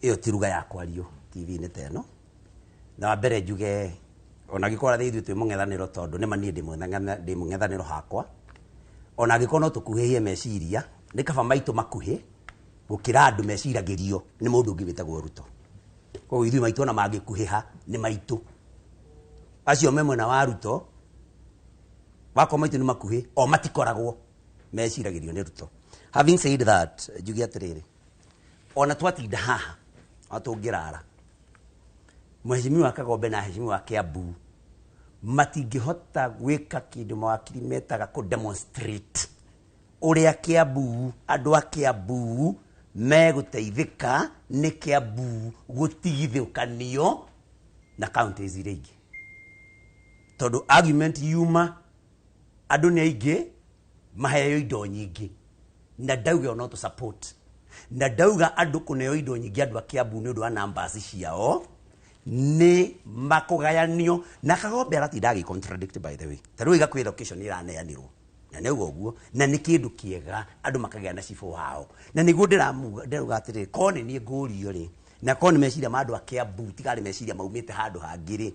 Ĩyo ti ruga ya kwario TV-inĩ ta ĩno. Na wa mbere njuge ona angĩkorwo arĩa ithuĩ twĩ mũng'ethanĩro, tondũ nĩ ma niĩ ndĩ mũng'ethanĩro hakwa, ona angĩkorwo no tũkuhĩhie meciria, nĩ kaba maitũ makuhĩ gũkĩra andũ meciragĩrio nĩ mũndũ ũngĩ wĩtagwo Ruto. Koguo ithuĩ maitũ ona mangĩkuhĩha nĩ maitũ. Acio me mwena wa Ruto wakwa maitũ nĩ makuhĩ, o matikoragwo meciragĩrio nĩ Ruto. Having said that, njuge atĩrĩrĩ, ona twatinda haha ona tũngĩrara, Mheshimiwa Kagombe na Mheshimiwa Kiambu matingĩhota gwĩka kĩndũ mawakiri metaga kũ demonstrate ũrĩa Kiambu, andũ a Kiambu megũteithĩka nĩ Kiambu gũtigithũkanio na counties iria ingĩ, tondũ argument yuma andũ nĩ aingĩ maheo indo nyingĩ, na ndauga ona to support, na ndauga andũ kũneo indo nyingĩ andũ a Kiambu nĩ ũndũ wa numbers ciao nĩ makũgayanio. Na Kagombe aratinda agĩ contradict, by the way. Ta rĩu iga kwĩ location ĩraneanirwo na nĩ auga ũguo, na nĩ kĩndũ kĩega andũ makagĩa na cibũ wao, na nĩguo ndĩramuga ndĩrauga atĩrĩrĩ, korwo nĩ niĩ ngũrio rĩ, na korwo nĩ meciria ma andũ a Kiambu tigarĩ meciria maumĩte handũ hangĩ rĩ,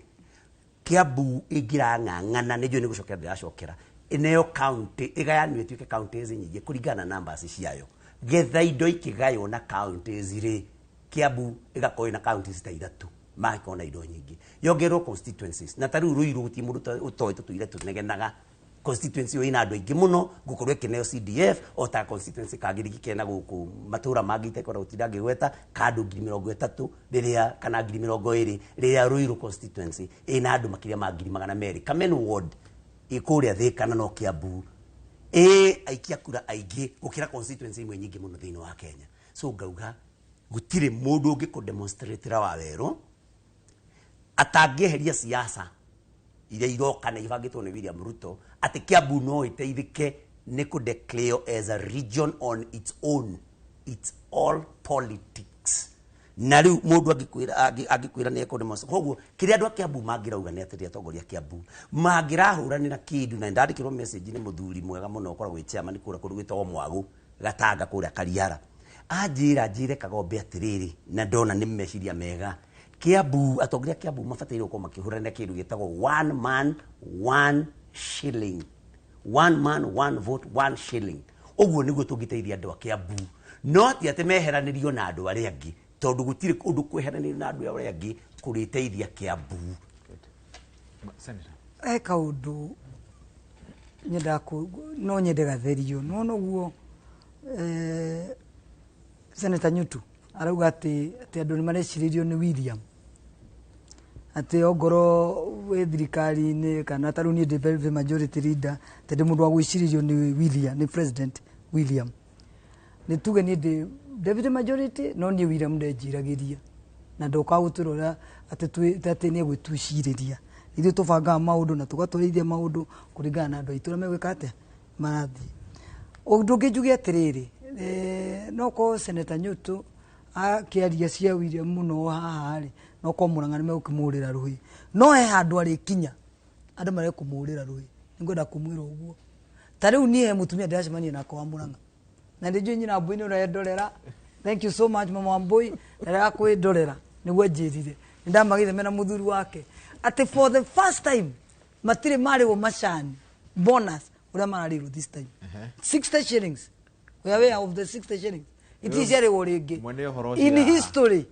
Kiambu ĩngĩrang'ang'ana nĩ njũĩ nĩ gũcokera ndĩracokera ĩneo county, ĩgayanio ĩtuĩke counties nyingĩ kũringana na numbers ciayo, getha indo ikĩgaywo na counties rĩ, Kiambu ĩgakorwo ĩna counties ta ithatũ magakorwo na indo nyingĩ, yongererwo constituencies. Na ta rĩu Ruiru gũtirĩ mũndũ ũtoĩ tũtũire tũnegenaga constituency ĩyo ĩna andũ aingĩ mũno, ngũkorwo ĩkĩneo CDF o ta constituency kangĩ kena gũkũ matũra mangĩ itekwenda gũtinda ngĩgweta, ka andũ 30,000 rĩrĩa kana 20,000, rĩrĩa Ruiru constituency ĩna andũ makĩria ma 200,000. Kamen ward ĩ kũrĩa Thĩka na no Kiambu ĩ aikia kura aingĩ gũkĩra constituency imwe nyingĩ mũno thĩinĩ wa Kenya. So ngauga gũtirĩ mũndũ ũngĩ kũ demonstrate wa werũ atangĩeheria siasa iria iroka na ibangĩtwo nĩ William Ruto atĩ Kiambu no ĩteithĩke nĩ kũ declare as a region on its own. It's all politics. Na rĩu mũndũ angĩkwĩra nĩ ekũ demonstrate. Koguo kĩrĩa andũ a Kiambu mangĩrauga nĩ atĩrĩ, atongoria a Kiambu mangĩrahũranĩra kĩndũ, na ndandĩkĩrwo message nĩ mũthuri mwega mũno ũkoragwo wĩ chairman kũrĩa kũndũ gwĩtagwo Mwagũ Gatanga kũrĩa Kariara, anjĩra njĩre Kagombe atĩrĩrĩ, na ndona nĩ meciria mega, Kiambu, atongoria a Kiambu mabataire gũkorwo makĩhũranĩra kĩndũ gĩtagwo one man one shilling, one man one vote one shilling. Ũguo nĩguo tũngĩteithia andũ a Kiambu, no ti atĩ meheranĩrio na andũ arĩa angĩ, tondũ gũtirĩ ũndũ kweheranĩrio na andũ arĩa angĩ kũrĩteithia Kiambu. Senator. He kaũndũ nyendaga no nyende gatherio no noguo Senator Nyutu arauga atĩ andũ nĩ marecirĩrio nĩ William, atĩ ongorwo wĩ thirikari-inĩ kana ta rĩu niĩ ndĩ very majority leader, atĩ ndĩ mũndũ wa gwĩcirĩrio nĩ William, nĩ President William. Nĩ tuge niĩ ndĩ deputy majority, no niĩ William ndenjiragĩria na ndokaga gũtwĩra ũrĩa atĩ nĩ egwĩtucirĩria. Ithuĩ tũbangaga maũndũ na tũgatwarithia maũndũ kũringana na andũ aitũ ũrĩa megwĩka atĩa marathiĩ. Ũndũ ũngĩ njuge atĩrĩrĩ, no korwo Senator Nyutu akĩaria cia William mũno haha rĩ, no korwo Mũrang'a nĩ megũkĩmũhũrĩra rũhĩ, no he handũ arĩkinya andũ marekũmũhũrĩra rũhĩ. Nĩngwenda kũmwĩra ũguo. Ta rĩu niĩ he mũtumia ndĩracemania nake wa Mũrang'a, na nĩ njũĩ nyina Mbui nĩ ũrendorera. Thank you so much, mama Mbui, na kwĩndorera nĩguo njĩrire. Nĩndamagĩire mena mũthuri wake atĩ for the first time matirĩ marĩhwo macani bonus ũrĩa mararĩrwo this time, 60 shillings. We are aware of the 60 shillings iticiarĩhwo rĩngĩ Mwene ũhoro in ũcio. history.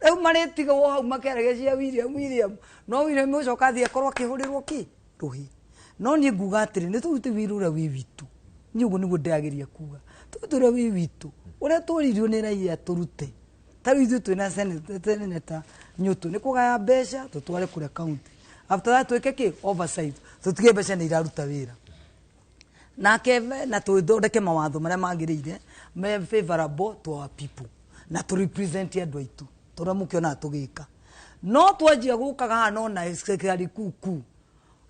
Rĩu marĩtigwo hau makĩaragia cia William, William, no William ũcoka athiĩ akorwo akĩhũrĩrwo kĩ rũhĩ. No niĩ nguga atĩrĩ, nĩ tũrute wĩra ũrĩa wĩ witũ. Niĩ ũguo nĩguo ndĩrageria kuga, tũrute ũrĩa wĩ witũ, ũrĩa tũririo nĩ raia tũrute. Ta rĩu ithuĩ twĩna Senator Nyutu nĩ kũgaya mbeca tũtware kũrĩa county, after that twĩke kĩ oversight, tũtige mbeca nĩ iraruta wĩra nake, na tũthondeke mawatho marĩa magĩrĩire me favorable to our people na tũ represent andũ aitũ tũrĩa mũkĩonaga tũgĩka. No twanjia gũkaga haha no na secretary kuku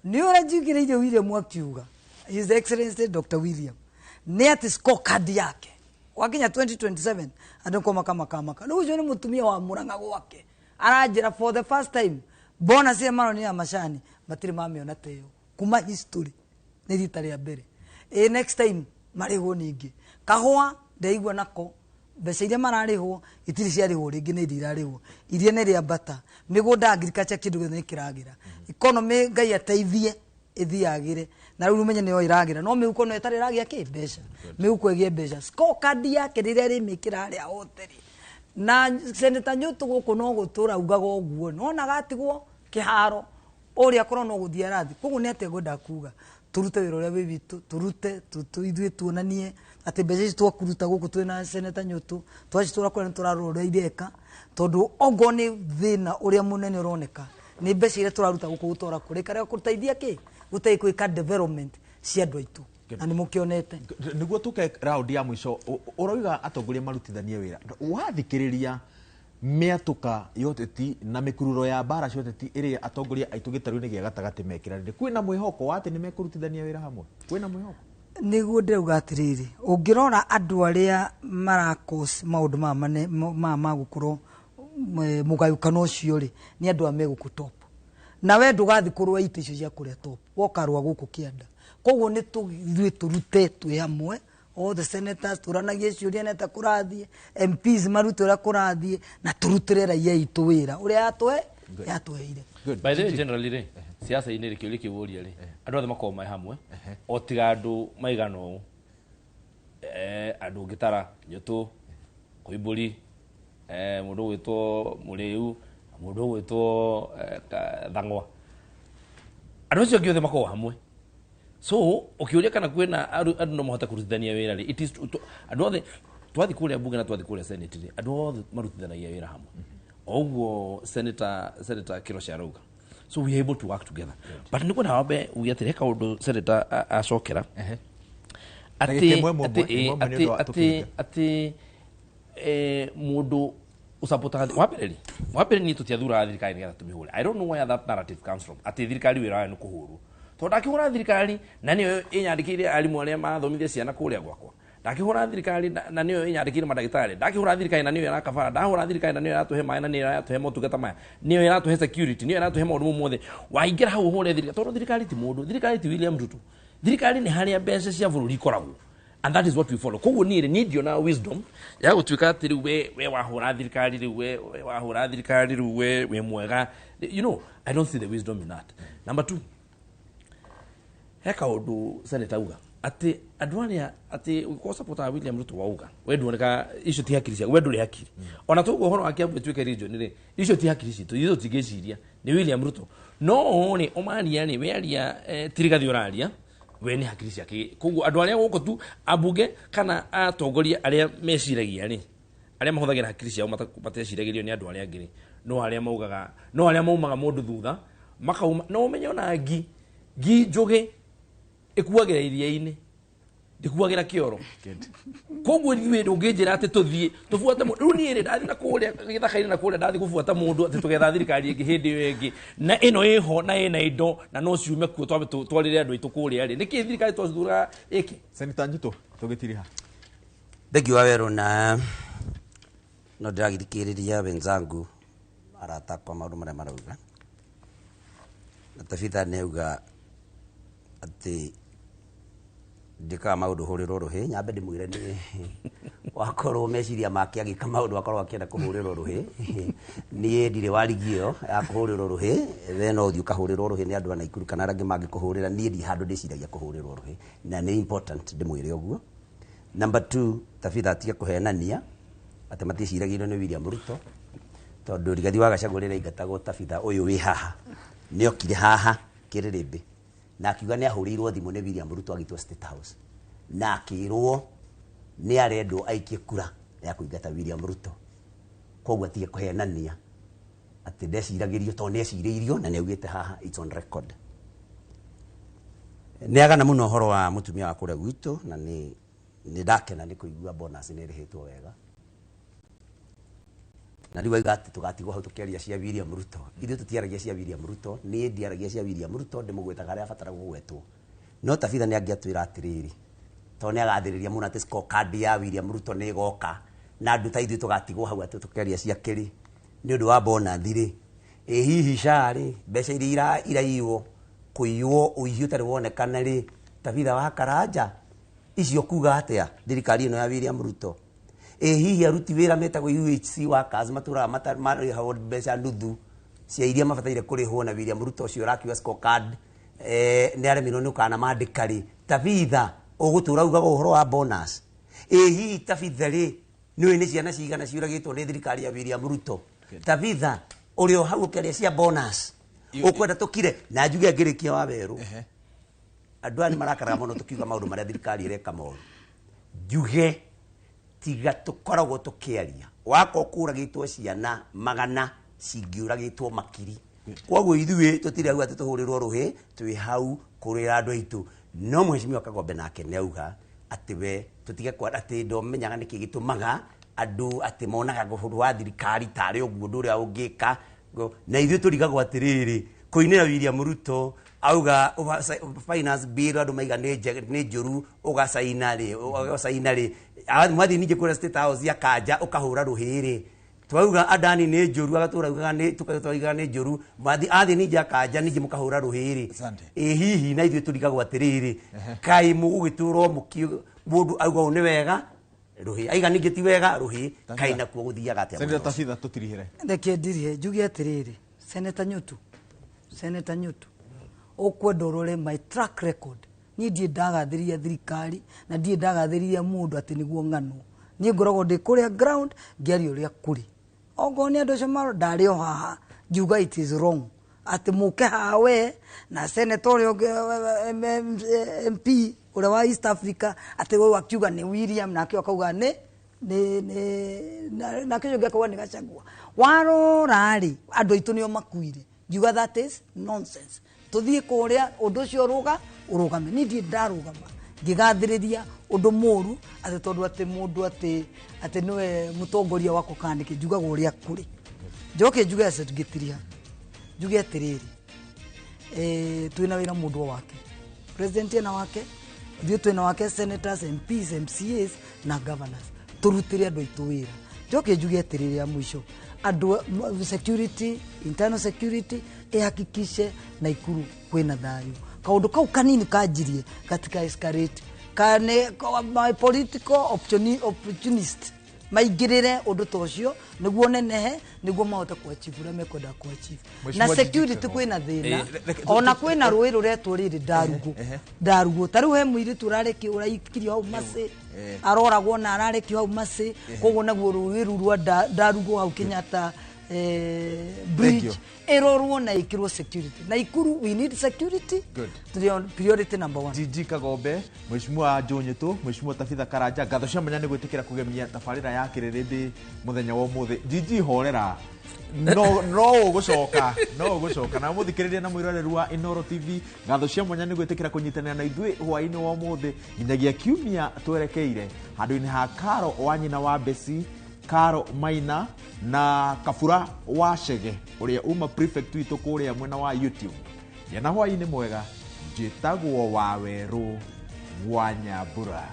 nĩ ũrĩa njigĩrĩire William akiuga, His Excellency Dr. William, nĩ atĩ scorecard yake Wakinya 2027 andũ nĩko makamakamaka. Rĩu ũcio nĩ mũtumia wa Murang'a gwake aranjĩra for the first time bonus ĩrĩa maronire ya macani matirĩ mamĩona ta ĩyo kuma history, nĩ rita rĩa mbere. Ĩ next time marĩhwo ningĩ kahũa ndaigua nako mbeca iria mararĩhwo itirĩ ciarĩhwo rĩngĩ, nĩ iria irarĩhwo iria nĩ rĩambata, mĩgũnda agriculture kĩndũ gĩothe nĩ kĩragĩra, economy Ngai ateithie ĩthiagĩre na rĩu ũmenye nĩyo ĩragĩra, no mĩhuko no ĩtarĩ ĩragĩa kĩ mbeca, mĩhuko ĩgĩe mbeca, scorecard yake rĩrĩa rĩmĩkĩra harĩa hothe rĩ na Senator Nyutu gũkũ no gũtũra ugaga ũguo nona gatigwo kĩharo ũrĩa akorwo no gũthiĩ arathi. Koguo nĩ atĩa ngwendaga kuga, tũrute wĩra ũrĩa wĩ witũ, tũrute ithuĩ tuonanie atĩ mbeca ici twakuruta gũkũ twĩna Senator Nyutu twacitwara kũrĩa nĩ tũrarora ũrĩa ireka, tondũ ongorwo nĩ thĩna ũrĩa mũnene ũroneka nĩ mbeca iria tũraruta gũkũ gũtwara kũrĩa ikarega gũteithia kĩ gũteithia gwĩka development cia andũ aitũ na nĩ mũkĩonete. Nĩguo tũke round ya mũico, ũroiga atongoria marutithanie wĩra, wathikĩrĩria mĩatũka ya ũteti na mĩkururo ya mbara cia ũteti ĩrĩa atongoria aitũ gĩtarũ-inĩ gĩa gatagatĩ mekĩranĩire, kwĩna mwĩhoko wa atĩ nĩ mekũrutithania wĩra hamwe? Kwĩna mwĩhoko? Nĩguo ndĩrauga atĩrĩrĩ, ũngĩrora andũ arĩa marakos maũndũ maya ma gũkorwo mũgayũkano ũcio rĩ, nĩ andũ a me gũkũ top, na we ndũgathiĩ kũrũa itĩ icio cia kũrĩa top, wokarũa gũkũ kĩanda. Koguo nĩ ithuĩ tũrute twĩ hamwe, all the senators tũranagie ciũria nĩ atĩa kũrathiĩ, MPs marute ũrĩa kũrathiĩ, na tũrutĩre raia aitũ wĩra ũrĩa yatũheire. By the way, generally rĩ, siasa-inĩ rĩ, kĩũria kĩu ũria rĩ, andũ othe makoragwo me hamwe o tiga andũ maigana ũũ, andũ ũngĩtara Nyũtũ, Koimbũri, mũndũ ũgwĩtwo Mũrĩu, mũndũ ũgwĩtwo Thang'wa, andũ acio angĩ othe makoragwo hamwe. So ũkĩũria kana kwĩna andũ no mahote kũrutithania wĩra rĩ, it is andũ othe twathiĩ kũrĩa bunge na twathiĩ kũrĩa senate rĩ, andũ othe marutithanagia wĩra hamwe o ũguo Senator Kĩroche arauga. So we are able to work together, but nĩguo na wambe uge atĩrĩ, he kaũndũ Senator acokera Ndagĩka ĩmwe ĩmwe ĩmwe ĩmwe nĩ ũndũ wa tũkĩrĩkia. Atĩ mũndũ ũsapotaga wa mbere niĩ tũtiathuraga thirikari nĩgetha tũmĩhũre. I don't know where that narrative comes from atĩ thirikari wĩra wayo nĩ kũhũrwo, tondũ ndakĩhũra thirikari na nĩyo ĩnyandĩkĩire arimũ arĩa mathomithia ciana kũrĩa gwakwa, ndakĩhũra thirikari na nĩyo ĩnyandĩkĩire mandagĩtarĩ, ndakĩhũra thirikari na nĩyo ĩrakabara, ndahũra thirikari na nĩyo ĩratũhe maĩ na nĩyo ĩratũhe motungata maya, nĩyo ĩratũhe security, nĩyo ĩratũhe maũndũ mau mothe. Waingĩra hau ũhũre thirikari, tondũ thirikari ti mũndũ, thirikari ti William Ruto, thirikari nĩ harĩa mbeca cia bũrũri ikoragwo, and that is what we follow. Koguo niĩ rĩ, niĩ ndionaga wisdom ya gũtuĩka atĩ rĩu we wahũra thirikari, rĩu we wahũra thirikari, rĩu we wĩ mwega. I don't see the wisdom in that. Number two, he kaũndũ Senator auga atĩ andũ arĩa atĩ ũngĩkorwo supporter William Ruto wauga we nduoneka icio ti hakiri ciaku, we ndũrĩ hakiri. Ona toguo ũhoro wa Kiambu ĩtuĩke region rĩ, icio ti hakiri citũ, ithuĩ tũtingĩciria nĩ William Ruto. No rĩ, ũmaria rĩ, we aria ti Rigathi ũraria, we nĩ hakiri ciake. Koguo andũ arĩa gũkũ tu ambunge kana atongoria arĩa meciragia rĩ, arĩa mahũthagĩra hakiri ciao mateciragĩrio nĩ andũ arĩa angĩ rĩ, no arĩa maugaga, no arĩa maumaga mũndũ thutha makauma. No ũmenye ona ngi njũgĩ ĩkuagĩra iria-inĩ, ndĩkuagĩra kĩoro. Koguo ithuĩ ndũngĩnjĩra atĩ tũthiĩ tũbuate mũndũ. Rĩu niĩ rĩ, ndathiĩ na kũrĩa gĩthaka-inĩ na kũrĩa ndathiĩ gũbuata mũndũ atĩ tũgetha thirikari ĩngĩ hĩndĩ ĩyo ĩngĩ, na ĩno ĩho na ĩna indo na no ciume kuo twambe twarĩre andũ aitũ kũrĩa rĩ, nĩkĩ thirikari twacithuraga ĩke? Senator Nyutu, tũgĩtiriha. Thengiũ wa werũ, na no ndĩragĩthikĩrĩria wenzangu arata akwa maũndũ marĩa marauga, na Tabitha nĩ auga atĩ njĩkaga maũndũ hũrĩrwo rũhĩ. Nyambe ndĩmwĩre nĩ wakorwo meciria make agĩka maũndũ akorwo akĩenda kũhũrĩrwo rũhĩ, niĩ ndirĩ wa rigi ĩyo ya kũhũrĩrwo rũhĩ. We no ũthiĩ ũkahũrĩrwo rũhĩ nĩ andũ a Naikuru kana arĩa angĩ mangĩkũhũrĩra, niĩ ndirĩ handũ ndĩciragia kũhũrĩrwo rũhĩ, na nĩ important ndĩmwĩre ũguo. Number two, Tabitha atige kũhenania atĩ maticiragĩrio nĩ William Ruto, tondũ Rigathi wa Gachagua rĩrĩa aingatagwo, Tabitha ũyũ wĩ haha nĩokire haha Kĩrĩrĩmbĩ na akiuga nĩ ahũrĩirwo thimũ nĩ William Ruto agĩtwo State House, na akĩrwo nĩ arendwo aikie kura ya kũingata William Ruto. Koguo atige kũhenania atĩ ndeciragĩrio, tondũ nĩ ecirĩirio na nĩ augĩte haha, it's on record. Nĩ agana mũno ũhoro wa mũtumia wa kũrĩa gwitũ, na nĩ ndakena nĩ kũigua bonus nĩ ĩrĩhĩtwo wega. Na rĩu auga atĩ tũgatigwo hau tũkĩaria cia William Ruto. Ithuĩ tũtiaragia cia William Ruto, niĩ ndiaragia cia William Ruto, ndĩmũgwetaga harĩa abatara kũgwetwo. No Tabitha nĩ angĩatwĩra atĩrĩrĩ, Tondũ nĩ agathĩrĩria mũno atĩ scorecard ya William Ruto nĩ ĩgoka na andũ ta ithuĩ tũgatigwo hau atĩ tũkĩaria cia kĩrĩ nĩ ũndũ wa bonathi rĩ. Ĩ hihi SHA rĩ, mbeca iria iraiywo, kũiywo, ũici ũtarĩ wonekana rĩ, Tabitha wa Karanja, icio kuga atĩa thirikari ĩno ya William Ruto? Ĩ hihi aruti wĩra metagwo UHC workers matũraga marĩhagwo mbeca nuthu cia iria mabataire kũrĩhwo na William Ruto ũcio ũrakiuga scorecard nĩ aremirwo nĩ ũkana mandĩka rĩ, Tabitha ũgũtũra ugaga ũhoro wa bonus? Ĩ hihi Tabitha rĩ, nĩũĩ nĩ ciana cigana ciũragĩtwo nĩ thirikari ya William Ruto? Tabitha ũrĩ o hau ũkĩaria cia bonus, ũkwenda tũkire? Na njuge ngĩrĩkia wa werũ, andũ aya nĩ marakaraga mũno tũkiuga maũndũ marĩa thirikari ĩreka moru. Njuge tiga tũkoragwo tũkĩaria wakorwo kũragĩtwo ciana magana cingĩũragĩtwo makiri, koguo ithuĩ tũtirĩ hau atĩ tũhũrĩrwo rũhĩ, twĩ hau kũrĩra andũ aitũ. No mheshimiwa Kagombe nake nĩ auga atĩ we tũtige kwa atĩ ndomenyaga nĩkĩ gĩtũmaga andũ atĩ monaga ũhoro wa thirikari tarĩ ũguo ũndũ ũrĩa ũngĩka, na ithuĩ tũrigagwo atĩrĩrĩ, kũinĩra William Ruto auga finance bill andũ maiga nĩ njũru, ũgacaina rĩ, ũgacaina rĩ, mwathiĩ ningĩ kũrĩa State House ya Kanja ũkahũra rũhĩ rĩ, twauga Adani nĩ njũru, agatũra ugaga nĩ tũkauga nĩ njũru, mwathi athiĩ ningĩ akanja ningĩ mũkahũra rũhĩ rĩ. Ĩ hihi na ithuĩ tũrigagwo atĩrĩrĩ, kaĩ mũgũgĩtũra mũndũ auga ũũ nĩ wega rũhĩ, aiga ningĩ ti wega rũhĩ, kaĩ nakuo gũthiaga atĩa? Senator Tabitha, tũtirihĩre. Reke ndirihe njuge atĩrĩrĩ, Senator Nyutu, Senator Nyutu, ũkwenda ũrore my track record. Niĩ ndirĩ ndagathĩrĩria thirikari na ndirĩ ndagathĩrĩria mũndũ atĩ nĩguo ng'ano. Niĩ ngoragwo ndĩ kũrĩa ground ngĩaria ũrĩa kũrĩ. Okorwo nĩ andũ acio maro ndarĩ o haha ngiuga it is wrong atĩ mũke haha we na senator ũrĩa ũngĩ, MP ũrĩa wa East Africa, atĩ we akiuga nĩ William nake akauga nĩ nake ũcio ũngĩ akauga nĩ Gachagua. Warora rĩ, andũ aitũ nĩo makuire. Ngiuga that is nonsense. Tũthiĩ kũrĩa ũndũ ũcio ũrũgame. Niĩ ndirĩ ndarũgama ngĩgathĩrĩria ũndũ mũru atĩ tondũ atĩ mũndũ atĩ nĩwe mũtongoria wakwa kana nĩkĩ, njugaga ũrĩa kũrĩ. Njoke njuge atĩ ngĩtiriha, njuge atĩrĩrĩ, twĩna wĩra mũndũ o wake, president ena wake, ithuĩ twĩna wake, senators, MPs, MCAs na governors, tũrutĩre andũ aitũ wĩra. Njoke njuge atĩrĩrĩ ya mũico, andũ security, internal security ĩhakikishe Naikuru kwĩna thayũ. Kaũndũ kau kanini kanjirie gatika escalate kane my political opportunist maingĩrĩre ũndũ ta ũcio nĩguo nenehe, nĩguo mahote kuachieve ũrĩa mekwenda kuachieve. Na Mheshimiwa security Gigi kwĩna thĩna, Reke ona kwĩna rũĩ rũretwo rĩrĩ Ndarugũ. Ndarugũ ta rĩu he mũirĩtu ũraikirio hau Macĩ, aroragwo na ararekio hau Macĩ, koguo naguo rũĩ rũu rwa Ndarugũ hau Kenyatta bridge you. ĩrorwo na ĩkĩrwo security. Naikuru we need security. Good. Priority number one. GG Kagombe, Mheshimiwa Joe Nyutu, Mheshimiwa Tabitha Karanja, ngatho cia mwanya nĩ gwĩtĩkĩra kũgemia tabarĩra ya kĩrĩrĩmbĩ mũthenya wa ũmũthĩ. GG horera, no ũgũcoka, no ũgũcoka. Na mũthikĩrĩria na mwĩroreri wa Inooro TV, ngatho cia mwanya nĩ gwĩtĩkĩra kũnyitanĩra na ithuĩ hwaĩ-inĩ wa ũmũthĩ nginyagia kiumia twerekeire handũ-inĩ ha Karo wa nyina wa Besi, Karo Maina na Kabura wa Chege ũrĩa uma prefect witũ kũrĩa mwena wa YouTube. Gĩa na hwaĩ-inĩ mwega, njĩtagwo Wawerũ wa Nyambura.